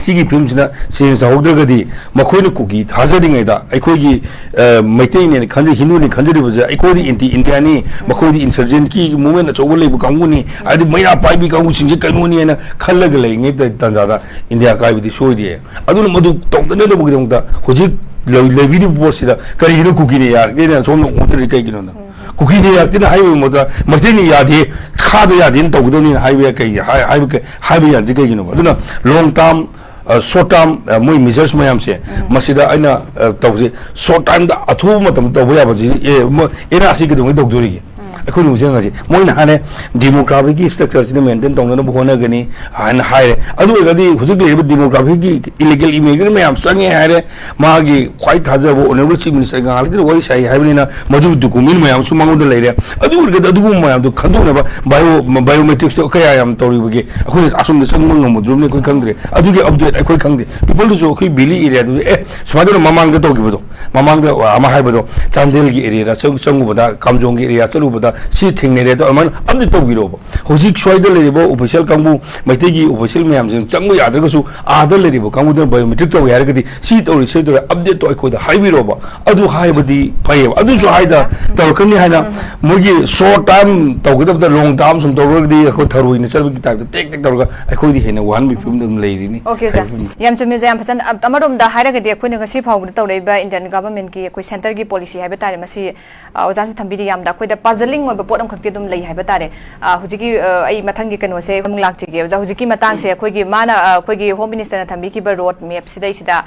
ꯁꯤꯒꯤ ꯐꯤꯂꯝꯁꯤꯅ ꯆꯦꯟꯖ ꯇꯧꯍꯧꯗ꯭ꯔꯒꯗꯤ, ꯃꯈꯣꯏꯅ ꯀꯨꯀꯤ ꯊꯥꯖꯔꯤꯉꯩꯗ, ꯑꯩꯈꯣꯏꯒꯤ, ꯑ, ꯃꯩꯇꯩꯅꯦꯅ ꯈꯟꯖ-, ꯍꯤꯟꯗꯨꯅꯤ ꯈꯟꯖꯔꯤꯕꯁꯦ, ꯑꯩꯈꯣꯏꯗꯤ ꯑꯦꯟꯇꯤ ꯏꯟꯗꯤꯌꯥꯅꯤ, ꯃꯈꯣꯏꯗꯤ ꯏꯟꯁꯔꯖꯦꯟꯠꯀꯤ ꯃꯨꯞꯃꯦꯟ ꯑꯆꯧꯕ ꯂꯩꯕ ꯀꯥꯡꯕꯨꯅꯤ, ꯍꯥꯏꯗꯤ ꯃꯩꯔꯥ ꯄꯥꯏꯕꯤ ꯀꯥꯡꯕꯨꯁꯤꯡꯁꯦ ꯀꯩꯅꯣꯅꯤ ꯍꯥꯏꯅ ꯈꯜꯂꯒ ꯂꯩꯔꯤꯉꯩ ꯇ-, ꯇꯥꯟꯖꯥꯗ ꯏꯟꯗꯤꯌꯥ ꯀꯥꯏꯕꯗꯤ ꯁꯣꯏꯗꯦ꯫ ꯑꯗꯨꯅ ꯃꯗꯨ ꯇꯧꯗꯅꯕꯒꯤꯗꯃꯛꯇ ꯍꯧꯖꯤꯛ ꯂꯩ-, ꯂꯩꯕꯤꯔꯤꯕ ꯄꯣꯠꯁꯤꯗ ꯀꯔꯤꯒꯤꯅꯣ ꯀꯨꯀꯤꯅ ꯌꯥꯔꯒꯦꯅ ꯁꯣꯝꯅ ꯑꯣꯟꯊꯔꯤ ꯀꯩꯒꯤꯅꯣꯗ? ꯀꯨꯀꯤꯅ ꯌꯥꯔꯛꯇꯦꯅ ꯍꯥꯏꯕꯒꯤ ꯃꯍꯨꯠꯇ ꯃꯩꯇꯩꯅ ꯌꯥꯗꯦ, ꯈꯥꯗ ꯌꯥꯗꯦꯅ ꯇꯧꯒꯗꯕꯅꯤꯅ ꯍꯥꯏꯕ ꯌꯥꯏ, ꯀꯩꯒꯤ ꯍꯥꯏ-, ꯍꯥꯏꯕ ꯀꯩ-, ꯍꯥꯏꯕ ꯌꯥꯗ꯭ꯔꯤ ꯀꯩꯒꯤꯅꯣꯕ? ꯑꯗꯨꯅ ꯂꯣꯡ ꯇꯥꯔꯝ, ꯑ, ꯁꯣꯔꯠ ꯇꯥꯔꯝ, ꯑ, ꯃꯣꯏ ꯃꯦꯖꯔꯁ ꯃꯌꯥꯝꯁꯦ, ꯃꯁꯤꯗ ꯑꯩꯅ, ꯑ, ꯇꯧꯁꯦ, ꯁꯣꯔꯠ ꯇꯥꯏꯝꯗ ꯑꯊꯨꯕ ꯃꯇꯝꯗ ꯇꯧꯕ ꯌꯥꯕꯁꯤ, ꯑꯦ, ꯃꯣꯏ ꯑꯦꯟ ꯑꯥꯔ ꯁꯤ ꯀꯩꯗꯧꯉꯩ ꯇꯧꯗꯣꯔꯤꯒꯦ? ꯑꯩꯈꯣꯏꯅ ꯍꯧꯖꯤꯛ ꯍꯪꯉꯁꯤ, ꯃꯣꯏꯅ ꯍꯥꯟꯅ ꯗꯤꯃꯣꯒ꯭ꯔꯥꯐꯤꯒꯤ ꯁ꯭ꯇ꯭ꯔꯛꯆꯔꯁꯤꯗ ꯃꯦꯟꯇꯦꯟ ꯇꯧꯅꯅꯕ ꯍꯣꯠꯅꯒꯅꯤ ꯍꯥꯏꯅ ꯍꯥꯏꯔꯦ꯫ ꯑꯗꯨ ꯑꯣꯏꯔꯒꯗꯤ ꯍꯧꯖꯤꯛ ꯂꯩꯔꯤꯕ ꯗꯤꯃꯣꯒ꯭ꯔꯥꯐꯤꯒꯤ ꯏꯂꯤꯒꯦꯜ ꯏꯃꯤꯒ꯭ꯔꯦꯟ ꯃꯌꯥꯝ ꯆꯪꯉꯦ ꯍꯥꯏꯔꯦ, ꯃꯥꯒꯤ ꯈ꯭ꯋꯥꯏ ꯊꯥꯖꯕ ꯑꯣꯅꯔꯦꯕꯜ ꯆꯤꯐ ꯃꯤꯅꯤꯁꯇꯔ ꯉꯥꯏꯍꯥꯛꯇ ꯋꯥꯔꯤ ꯁꯥꯏ ꯍꯥꯏꯕꯅꯤꯅ ꯃꯗꯨ ꯗꯣꯀꯨꯃꯦꯟ ꯃꯌꯥꯝꯁꯨ ꯃꯉꯣꯟꯗ ꯂꯩꯔꯦ꯫ ꯑꯗꯨ ꯑꯣꯏꯔꯒꯗꯤ ꯑꯗꯨꯒꯨꯝꯕ ꯃꯌꯥꯝꯗꯣ ꯈꯟꯗꯣꯛꯅꯕ ꯕꯥꯏꯑꯣ-, ꯕꯥꯏꯑꯣꯃꯦꯇ꯭ꯔꯤꯛꯁꯇꯣ ꯀꯌꯥ ꯌꯥꯝ ꯇꯧꯔꯤꯕꯒꯦ? ꯑꯩꯈꯣꯏꯅ ꯑꯁꯣꯝꯗ ꯆꯪꯕ ꯉꯝꯃꯨꯗ꯭ꯔꯤꯕꯅꯤ, ꯑꯩꯈꯣꯏ ꯈꯪꯗ꯭ꯔꯦ꯫ ꯑꯗꯨꯒꯤ ꯑꯞꯗꯦꯠ ꯑꯩꯈꯣꯏ ꯈꯪꯗꯦ꯫ ꯄꯤꯄꯜꯗꯨꯁꯨ ꯑꯩꯈꯣꯏ ꯚꯦꯂꯤ ꯑꯦꯔꯤꯌꯥꯗꯨꯗꯤ, ꯑꯦ, ꯁꯨꯃꯥꯏꯅ ꯇꯧꯅ ꯃꯃꯥꯡꯗ ꯇꯧꯈꯤꯕꯗꯣ, ꯃꯃꯥꯡꯗ ꯑꯃ ꯍꯥꯏꯕꯗꯣ, ꯆꯥꯟꯗꯦꯜꯒꯤ ꯑꯦꯔꯤꯌꯥꯗ ꯆꯪ-, ꯆꯪꯉꯨꯕꯗ, ꯀꯥꯝꯖꯣꯡꯒꯤ ꯑꯦꯔꯤꯌꯥ ꯆꯠꯂꯨꯕꯗ, ꯁꯤ ꯊꯦꯡꯅꯔꯦ ꯑꯗꯣ ꯑꯗꯨꯃꯥꯏꯅ ꯑꯞꯗꯦꯠ ꯇꯧꯕꯤꯔꯛꯑꯣꯕ꯫ ꯍꯧꯖꯤꯛ ꯁ꯭ꯋꯥꯏꯗ ꯂꯩꯔꯤꯕ ꯑꯣꯐꯤꯁꯤꯌꯦꯜ ꯀꯥꯡꯕꯨ, ꯃꯩꯇꯩꯒꯤ ꯑꯣꯐꯤꯁꯤꯌꯦꯜ ꯃꯌꯥꯝꯁꯤꯡ ꯆꯪꯕ ꯌꯥꯗ꯭ꯔꯒꯁꯨ, ꯑꯥꯗ ꯂꯩꯔꯤꯕ ꯀꯥꯡꯕꯨꯗꯨꯅ ꯕꯥꯏꯑꯣꯃꯦꯇ꯭ꯔꯤꯛ ꯇꯧꯒꯦ ꯍꯥꯏꯔꯒꯗꯤ ꯁꯤ ꯇꯧꯔꯤ, ꯁꯤ ꯇꯧꯔꯤ, ꯑꯞꯗꯦꯠꯇꯣ ꯑꯩꯈꯣꯏꯗ ꯍꯥꯏꯕꯤꯔꯛꯑꯣꯕ꯫ ꯑꯗꯨ ꯍꯥꯏꯕꯗꯤ ꯐꯩꯌꯦꯕ꯫ ꯑꯗꯨꯁꯨ ꯍꯥꯏꯗ ꯇꯧꯔꯛꯀꯅꯤ ꯍꯥꯏꯅ ꯃꯣꯏꯒꯤ ꯁꯣꯔꯠ ꯇꯥꯏꯝ ꯇꯧꯒꯗꯕꯗ ꯂꯣꯡ ꯇꯥꯏꯝ ꯁꯨꯝ ꯇꯧꯔꯒꯗꯤ ꯑꯩꯈꯣꯏ ꯊꯔꯣꯏꯅ ꯆꯠꯄꯒꯤ ꯇꯥꯏꯞꯇ ꯇꯦꯛ ꯇꯦꯛ ꯇꯧꯔꯒ ꯑꯩꯈꯣꯏꯗꯤ ꯍꯦꯟꯅ ꯋꯥꯍꯟꯕꯒꯤ ꯐꯤꯕꯝꯗ ꯑꯗꯨꯝ ꯂꯩꯔꯤꯅꯤ꯫ ꯑꯣꯀꯦ, ꯑꯣꯖꯥ꯫ ꯌꯥꯝ ꯆꯨꯝꯃꯤ, ꯑꯣꯖꯥ꯫ ꯌꯥꯝ ꯐꯖꯅ, ꯑ-, ꯑꯃꯔꯣꯝꯗ ꯍꯥꯏꯔꯒꯗꯤ ꯑꯩꯈꯣꯏꯅ ꯉꯁꯤ ꯐꯥꯎꯕꯗ ꯇꯧꯔꯛꯏꯕ ꯏꯟꯗꯤꯌꯥꯟ ꯒꯚꯔꯟꯃꯦꯟꯠꯀꯤ ꯑꯩꯈꯣꯏ ꯁꯦꯟꯇꯔꯒꯤ ꯄꯣꯂꯤꯁꯤ ꯍꯥꯏꯕ ꯇꯥꯔꯦ, ꯃꯁꯤ, ꯑ, ꯑꯣꯖꯥꯁꯨ ꯊꯝꯕꯤꯔꯤ, ꯌꯥꯝꯅ ꯑꯩꯈꯣꯏꯗ ꯄꯖꯂꯤꯡ ꯑꯣꯏꯕ ꯄꯣꯠ ꯑꯃꯈꯛꯇꯤ ꯑꯗꯨꯝ ꯂꯩ ꯍꯥꯏꯕ ꯇꯥꯔꯦ꯫ ꯑ, ꯍꯧꯖꯤꯛꯀꯤ, ꯑ, ꯑꯩ ꯃꯊꯪꯒꯤ ꯀꯩꯅꯣꯁꯦ ꯑꯃꯨꯛ ꯂꯥꯛꯆꯒꯦ, ꯑꯣꯖꯥ꯫ ꯍꯧꯖꯤꯛꯀꯤ ꯃꯇꯥꯡꯁꯦ ꯑꯩꯈꯣꯏꯒꯤ ꯃꯥꯅ, ꯑ, ꯑꯩꯈꯣꯏꯒꯤ ꯍꯣꯝ ꯃꯤꯅꯤꯁꯇꯔꯅ ꯊꯝꯕꯤꯈꯤꯕ ꯔꯣꯗ ꯃꯦꯞꯁꯤꯗꯩꯁꯤꯗ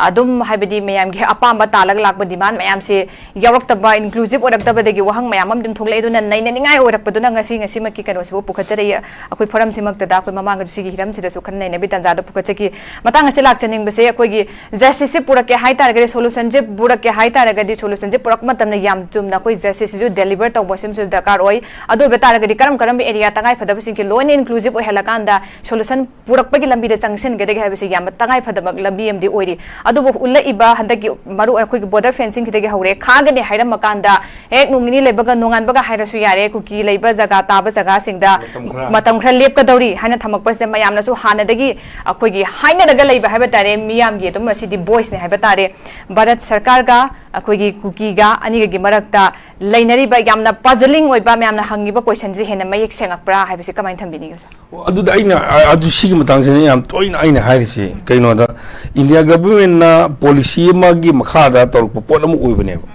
ꯑꯗꯨꯝ, ꯍꯥꯏꯕꯗꯤ, ꯃꯌꯥꯝꯒꯤ ꯑꯄꯥꯝꯕ ꯇꯥꯜꯂꯒ ꯂꯥꯛꯄ ꯗꯤꯃꯥꯟ ꯃꯌꯥꯝꯁꯦ ꯌꯥꯎꯔꯛꯇꯕ, ꯏꯟꯀ꯭ꯂꯨꯁꯤꯞ ꯑꯣꯏꯔꯛꯇꯕꯗꯒꯤ ꯋꯥꯍꯪ ꯃꯌꯥꯝ ꯑꯃ ꯑꯗꯨꯝ ꯊꯣꯛꯂꯛꯑꯦ꯫ ꯑꯗꯨꯅ ꯅꯩꯅꯅꯤꯡꯉꯥꯏ ꯑꯣꯏꯔꯛꯄꯗꯨꯅ ꯉꯁꯤ, ꯉꯁꯤꯃꯛꯀꯤ ꯀꯩꯅꯣꯁꯤꯕꯨ ꯄꯨꯈꯠꯆꯔꯛꯏ꯫ ꯑꯩꯈꯣꯏ ꯐꯣꯔꯝꯁꯤꯃꯛꯇꯗ ꯑꯩꯈꯣꯏ ꯃꯃꯥꯡꯗꯁꯨ ꯁꯤꯒꯤ ꯍꯤꯔꯝꯁꯤꯗꯁꯨ ꯈꯔ ꯅꯩꯅꯕꯤ ꯇꯥꯟꯖꯥꯗ ꯄꯨꯈꯠꯆꯈꯤ꯫ ꯃꯇꯥꯡ ꯑꯁꯤ ꯂꯥꯛꯆꯅꯤꯡꯕꯁꯦ, ꯑꯩꯈꯣꯏꯒꯤ ꯖꯁꯇꯤꯁꯁꯦ ꯄꯨꯔꯛꯀꯦ ꯍꯥꯏ ꯇꯥꯔꯒꯗꯤ, ꯁꯣꯂꯨꯁꯟꯁꯦ ꯄꯨꯔꯛꯀꯦ ꯍꯥꯏ ꯇꯥꯔꯒꯗꯤ, ꯁꯣꯂꯨꯁꯟꯁꯦ ꯄꯨꯔꯛꯄ ꯃꯇꯝꯗ ꯌꯥꯝ ꯆꯨꯝꯅ ꯑꯩꯈꯣꯏ ꯖꯁꯇꯤꯁꯁꯤꯁꯨ ꯗꯦꯂꯤꯚꯔ ꯇꯧꯕ ꯁꯤꯃꯁꯨ ꯗꯔꯀꯥꯔ ꯑꯣꯏ꯫ ꯑꯗꯨ ꯑꯣꯏꯕ ꯇꯥꯔꯒꯗꯤ ꯀꯔꯝ ꯀꯔꯝꯕ ꯑꯦꯔꯤꯌꯥ ꯇꯉꯥꯏ ꯐꯗꯕꯁꯤꯡꯁꯦ ꯂꯣꯏꯅ ꯏꯟꯀ꯭ꯂꯨꯁꯤꯞ ꯑꯣꯏꯍꯜꯂꯀꯥꯟꯗ ꯁꯣꯂꯨꯁꯟ ꯄꯨꯔꯛꯄꯒꯤ ꯂꯝꯕꯤꯗ ꯆꯪꯁꯤꯟꯒꯗꯒꯦ ꯍꯥꯏꯕꯁꯤ ꯌꯥꯝꯅ ꯇꯉꯥꯏ ꯐꯗꯕ ꯂꯝꯕꯤ ꯑꯃꯗꯤ ꯑꯣꯏꯔꯤ꯫ ꯑꯗꯨꯕꯨ ꯎꯠꯂꯛꯏꯕ ꯍꯟꯗꯛꯀꯤ ꯃꯔꯨ ꯑꯩꯈꯣꯏꯒꯤ ꯕꯣꯔꯗꯔ ꯐꯦꯟꯁꯤꯡꯁꯤꯗꯒꯤ ꯍꯧꯔꯦ, ꯈꯥꯒꯅꯤ ꯍꯥꯏꯔꯝꯃꯀꯥꯟꯗ ꯍꯦꯛ ꯅꯣꯡ ꯅꯤꯅꯤ ꯂꯩꯕꯒ ꯅꯣꯡꯉꯥꯟꯕꯒ ꯍꯥꯏꯔꯁꯨ ꯌꯥꯔꯦ, ꯀꯨꯀꯤ ꯂꯩꯕ ꯖꯒꯥ ꯇꯥꯕ ꯖꯒꯥꯁꯤꯡꯗ ꯃꯇꯝ ꯈꯔ ꯂꯦꯞꯀꯗꯧꯔꯤ ꯍꯥꯏꯅ ꯊꯝꯃꯛꯄꯁꯤꯗ ꯃꯌꯥꯝꯅꯁꯨ ꯍꯥꯟꯅꯗꯒꯤ ꯑꯩꯈꯣꯏꯒꯤ ꯍꯥꯏꯅꯔꯒ ꯂꯩꯕ ꯍꯥꯏꯕ ꯇꯥꯔꯦ, ꯃꯤꯌꯥꯝꯒꯤ ꯑꯗꯨꯝ ꯑꯁꯤꯗꯤ ꯚꯣꯏꯁꯅꯦ ꯍꯥꯏꯕ ꯇꯥꯔꯦ꯫ ꯚꯥꯔꯠ ꯁꯔꯀꯥꯔꯒ ꯑꯩꯈꯣꯏꯒꯤ ꯀꯨꯀꯤꯒ ꯑꯅꯤꯒꯒꯤ ꯃꯔꯛꯇ ꯂꯩꯅꯔꯤꯕ ꯌꯥꯝꯅ ꯄꯖꯂꯤꯡ ꯑꯣꯏꯕ, ꯃꯌꯥꯝꯅ ꯍꯪꯉꯤꯕ ꯀꯣꯏꯁꯟꯁꯦ ꯍꯦꯟꯅ ꯃꯌꯦꯛ ꯁꯦꯡꯉꯛꯄ꯭ꯔꯥ ꯍꯥꯏꯕꯁꯤ ꯀꯃꯥꯏꯅ ꯊꯝꯕꯤꯅꯤꯡꯉꯤ, ꯑꯣꯖꯥ? ꯑꯣ, ꯑꯗꯨꯗ ꯑꯩꯅ, ꯑ-, ꯑꯗꯨ ꯁꯤꯒꯤ ꯃꯇꯥꯡꯁꯤꯅ ꯌꯥꯝ ꯇꯣꯏꯅ ꯑꯩꯅ ꯍꯥꯏꯔꯤꯁꯤ ꯀꯩꯅꯣꯗ, ꯏꯟꯗꯤꯌꯥ ꯒꯚꯔꯟꯃꯦꯟꯠꯅ ꯄꯣꯂꯤꯁꯤ ꯑꯃꯒꯤ ꯃꯈꯥꯗ ꯇꯧꯔꯛꯄ ꯄꯣꯠ ꯑꯃ ꯑꯣꯏꯕꯅꯦꯕ꯫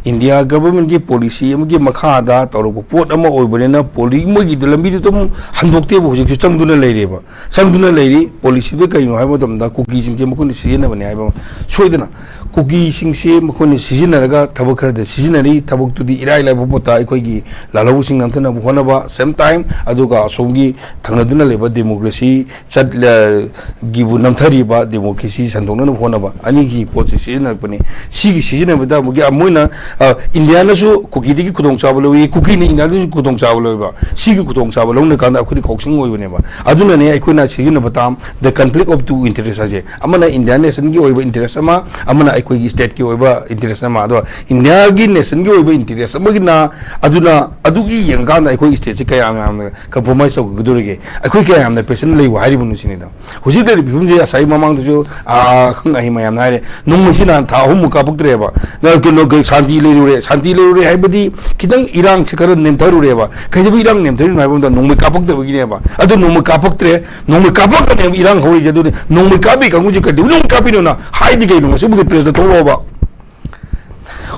ꯏꯟꯗꯤꯌꯥ ꯒꯚꯔꯟꯃꯦꯟꯠꯀꯤ ꯄꯣꯂꯤꯁꯤ ꯑꯃꯒꯤ ꯃꯈꯥꯗ ꯇꯧꯔꯛꯄ ꯄꯣꯠ ꯑꯃ ꯑꯣꯏꯕꯅꯤꯅ ꯄꯣꯂꯤ-, ꯃꯣꯏꯒꯤꯗ ꯂꯝꯕꯤꯗꯨ ꯑꯗꯨꯝ ꯍꯟꯗꯣꯛꯇꯦꯕ, ꯍꯧꯖꯤꯛꯁꯨ ꯆꯪꯗꯨꯅ ꯂꯩꯔꯦꯕ꯫ ꯆꯪꯗꯨꯅ ꯂꯩꯔꯤ꯫ ꯄꯣꯂꯤꯁꯤꯗꯨ ꯀꯔꯤꯅꯣ ꯍꯥꯏꯕ ꯃꯇꯝꯗ ꯀꯨꯀꯤꯁꯤꯡꯁꯦ ꯃꯈꯣꯏꯅ ꯁꯤꯖꯤꯟꯅꯕꯅꯤ ꯍꯥꯏꯕ ꯑꯃ꯫ ꯁꯣꯏꯗꯅ ꯀꯨꯀꯤꯁꯤꯡꯁꯦ ꯃꯈꯣꯏꯅ ꯁꯤꯖꯤꯟꯅꯔꯒ ꯊꯕꯛ ꯈꯔꯗ ꯁꯤꯖꯤꯟꯅꯔꯤ꯫ ꯊꯕꯛꯇꯨꯗꯤ ꯏꯔꯥꯏ ꯂꯥꯏꯕ ꯄꯣꯠꯇ ꯑꯩꯈꯣꯏꯒꯤ ꯂꯥꯜꯍꯧꯕꯁꯤꯡ ꯅꯝꯊꯅꯕ ꯍꯣꯠꯅꯕ, same time ꯑꯗꯨꯒ ꯑꯁꯣꯝꯒꯤ ꯊꯪꯅꯗꯨꯅ ꯂꯩꯕ ꯗꯦꯃꯣꯀ꯭ꯔꯦꯁꯤ ꯆꯠ-, ꯂ-, ꯒꯤꯕꯨ ꯅꯝꯊꯔꯤꯕ ꯗꯦꯃꯣꯀ꯭ꯔꯦꯁꯤ ꯁꯟꯗꯣꯛꯅꯅꯕ ꯍꯣꯠꯅꯕ, ꯑꯅꯤꯒꯤ ꯄꯣꯠꯁꯤ ꯁꯤꯖꯤꯟꯅꯔꯛꯄꯅꯤ꯫ ꯁꯤꯒꯤ ꯁꯤꯖꯤꯟꯅꯕꯗ ꯑꯃꯨꯛꯀꯤ ꯃꯣꯏꯅ ꯑ, ꯏꯟꯗꯤꯌꯥꯅꯁꯨ ꯀꯨꯀꯤꯗꯒꯤ ꯈꯨꯗꯣꯡꯆꯥꯕ ꯂꯧꯏ, ꯀꯨꯀꯤꯅ ꯏꯟꯗꯤꯌꯥꯗꯒꯤꯁꯨ ꯈꯨꯗꯣꯡꯆꯥꯕ ꯂꯧꯏꯕ꯫ ꯁꯤꯒꯤ ꯈꯨꯗꯣꯡꯆꯥꯕ ꯂꯧꯅ ꯀꯥꯟꯗ ꯑꯩꯈꯣꯏꯗꯤ ꯀꯥꯎꯁꯤꯡ ꯑꯣꯏꯕꯅꯦꯕ꯫ ꯑꯗꯨꯅꯅꯦ ꯑꯩꯈꯣꯏꯅ ꯁꯤꯖꯤꯟꯅꯕ term the conflict of two interest ꯍꯥꯏꯁꯦ꯫ ꯑꯃꯅ ꯏꯟꯗꯤꯌꯥꯟ ꯅꯦꯁꯟꯒꯤ ꯑꯣꯏꯕ interest ꯑꯃ, ꯑꯃꯅ ꯑꯩꯈꯣꯏꯒꯤ stateꯀꯤ ꯑꯣꯏꯕ interest ꯑꯃ꯫ ꯑꯗꯣ ꯏꯟꯗꯤꯌꯥꯒꯤ ꯅꯦꯁꯟꯒꯤ ꯑꯣꯏꯕ interest ꯑꯃꯒꯤꯅ, ꯑꯗꯨꯅ, ꯑꯗꯨꯒꯤ ꯌꯦꯡꯉꯀꯥꯟꯗ ꯑꯩꯈꯣꯏ stateꯁꯤ ꯀꯌꯥꯝ ꯌꯥꯝꯅ compromise ꯇꯧꯒꯗꯧꯔꯤꯒꯦ? ꯑꯩꯈꯣꯏ ꯀꯌꯥꯝ ꯌꯥꯝꯅ patient ꯂꯩꯕ ꯍꯥꯏꯔꯤꯕꯅꯣ ꯁꯤꯅꯤꯗ꯫ ꯍꯧꯖꯤꯛ ꯂꯩꯔꯤꯕ ꯐꯤꯕꯝꯁꯦ ꯉꯁꯥꯏ ꯃꯃꯥꯡꯗꯁꯨ, ꯑꯥ, ꯑꯈꯪ ꯑꯍꯩ ꯃꯌꯥꯝꯅ ꯍꯥꯏꯔꯦ, ꯅꯣꯡꯃꯩꯁꯤ ꯅꯍꯥꯟ ꯊꯥ ꯑꯍꯨꯝꯃꯨꯛ ꯀꯥꯞꯄꯛꯇ꯭ꯔꯦꯕ꯫ ꯅ-, ꯀꯩꯅꯣ, ꯀꯩ, ꯁꯥꯟꯇꯤ ꯂꯩꯔꯨꯔꯦ, ꯁꯥꯟꯇꯤ ꯂꯩꯔꯨꯔꯦ ꯍꯥꯏꯕꯗꯤ ꯈꯤꯇꯪ ꯏꯔꯥꯡꯁꯦ ꯈꯔ ꯅꯦꯝꯊꯔꯨꯔꯦꯕ꯫ ꯀꯩꯗꯧꯕꯩ ꯏꯔꯥꯡ ꯅꯦꯝꯊꯔꯤꯅꯣ ꯍꯥꯏꯕ ꯃꯇꯝꯗ ꯅꯣꯡꯃꯩ ꯀꯥꯞꯄꯛꯇꯕꯒꯤꯅꯦꯕ꯫ ꯑꯗꯨ ꯅꯣꯡꯃꯩ ꯀꯥꯞꯄꯛꯇ꯭ꯔꯦ, ꯅꯣꯡꯃꯩ ꯀꯥꯞꯄꯛꯀꯅꯦꯕ ꯏꯔꯥꯡ ꯍꯧꯔꯤꯁꯦ꯫ ꯑꯗꯨꯗꯤ ꯅꯣꯡꯃꯩ ꯀꯥꯞꯄꯤ ꯀꯥꯡꯕꯨꯁꯦ ꯀꯩꯗꯧꯕꯩ ꯅꯣꯡꯃꯩ ꯀꯥꯞꯄꯤꯅꯣꯅ ꯍꯥꯏꯗꯤ ꯀꯩꯅꯣ? ꯉꯁꯤꯕꯨꯗꯤ pressꯇ ꯊꯣꯛꯂꯛꯑꯣꯕ꯫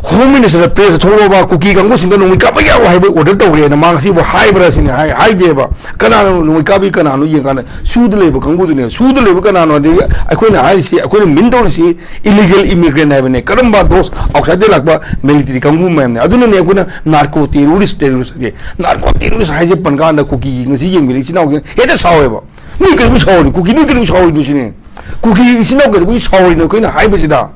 Home Ministerꯅ pressꯇ ꯊꯣꯛꯂꯛꯑꯣꯕ, ꯀꯨꯀꯤ ꯀꯥꯡꯕꯨꯁꯤꯡꯗ ꯅꯣꯡꯃꯩ ꯀꯥꯞꯄ ꯌꯥꯔꯣꯏ ꯍꯥꯏꯕ order ꯇꯧꯔꯦꯅ ꯃꯥ ꯉꯁꯤꯕꯨ ꯍꯥꯏꯕ꯭ꯔꯥ ꯁꯤꯅꯤ? ꯍꯥꯏ-, ꯍꯥꯏꯗꯦꯕ꯫ ꯀꯅꯥꯅꯣ ꯅꯣꯡꯃꯩ ꯀꯥꯞꯄꯤ, ꯀꯅꯥꯅꯣ ꯌꯦꯡꯀꯥꯟꯗ ꯁꯨꯗ ꯂꯩꯕ ꯀꯥꯡꯕꯨꯗꯨꯅꯦ꯫ ꯁꯨꯗ ꯂꯩꯕ ꯀꯅꯥꯅꯣ? ꯑꯗꯒꯤ ꯑꯩꯈꯣꯏꯅ ꯍꯥꯏꯔꯤꯁꯤ, ꯑꯩꯈꯣꯏꯅ mean ꯇꯧꯔꯤꯁꯤ illegal immigrant ꯍꯥꯏꯕꯅꯦ꯫ ꯀꯔꯝꯕ those outsideꯗ ꯂꯥꯛꯄ military ꯀꯥꯡꯕꯨ ꯃꯌꯥꯝꯅꯦ꯫ ꯑꯗꯨꯅꯅꯦ ꯑꯩꯈꯣꯏꯅ narco terrorist, terrorist ꯍꯥꯏꯁꯦ꯫ Narco terrorist ꯍꯥꯏꯁꯦ ꯄꯟ ꯀꯥꯟꯗ ꯀꯨꯀꯤꯒꯤ ꯉꯁꯤ ꯌꯦꯡꯕꯤꯔꯛꯏ ꯏꯆꯤꯟ ꯏꯅꯥꯎꯁꯤꯡ ꯍꯦꯛꯇ ꯁꯥꯎꯋꯦꯕ꯫ "ꯅꯣꯏ ꯀꯩꯗꯧꯕꯩ ꯁꯥꯎꯔꯤꯅꯣ? ꯀꯨꯀꯤ ꯅꯣꯏ ꯀꯩꯗꯧꯕꯩ ꯁꯥꯎꯔꯤꯅꯣ?" ꯁꯤꯅꯦ꯫ ꯀꯨꯀꯤ ꯏꯆꯤꯟ ꯏꯅꯥꯎ ꯀꯩꯗꯧꯕꯒꯤ ꯁꯥꯎꯔꯤꯅꯣ ꯑꯩꯈꯣꯏꯅ ꯍꯥꯏꯕꯁꯤꯗ?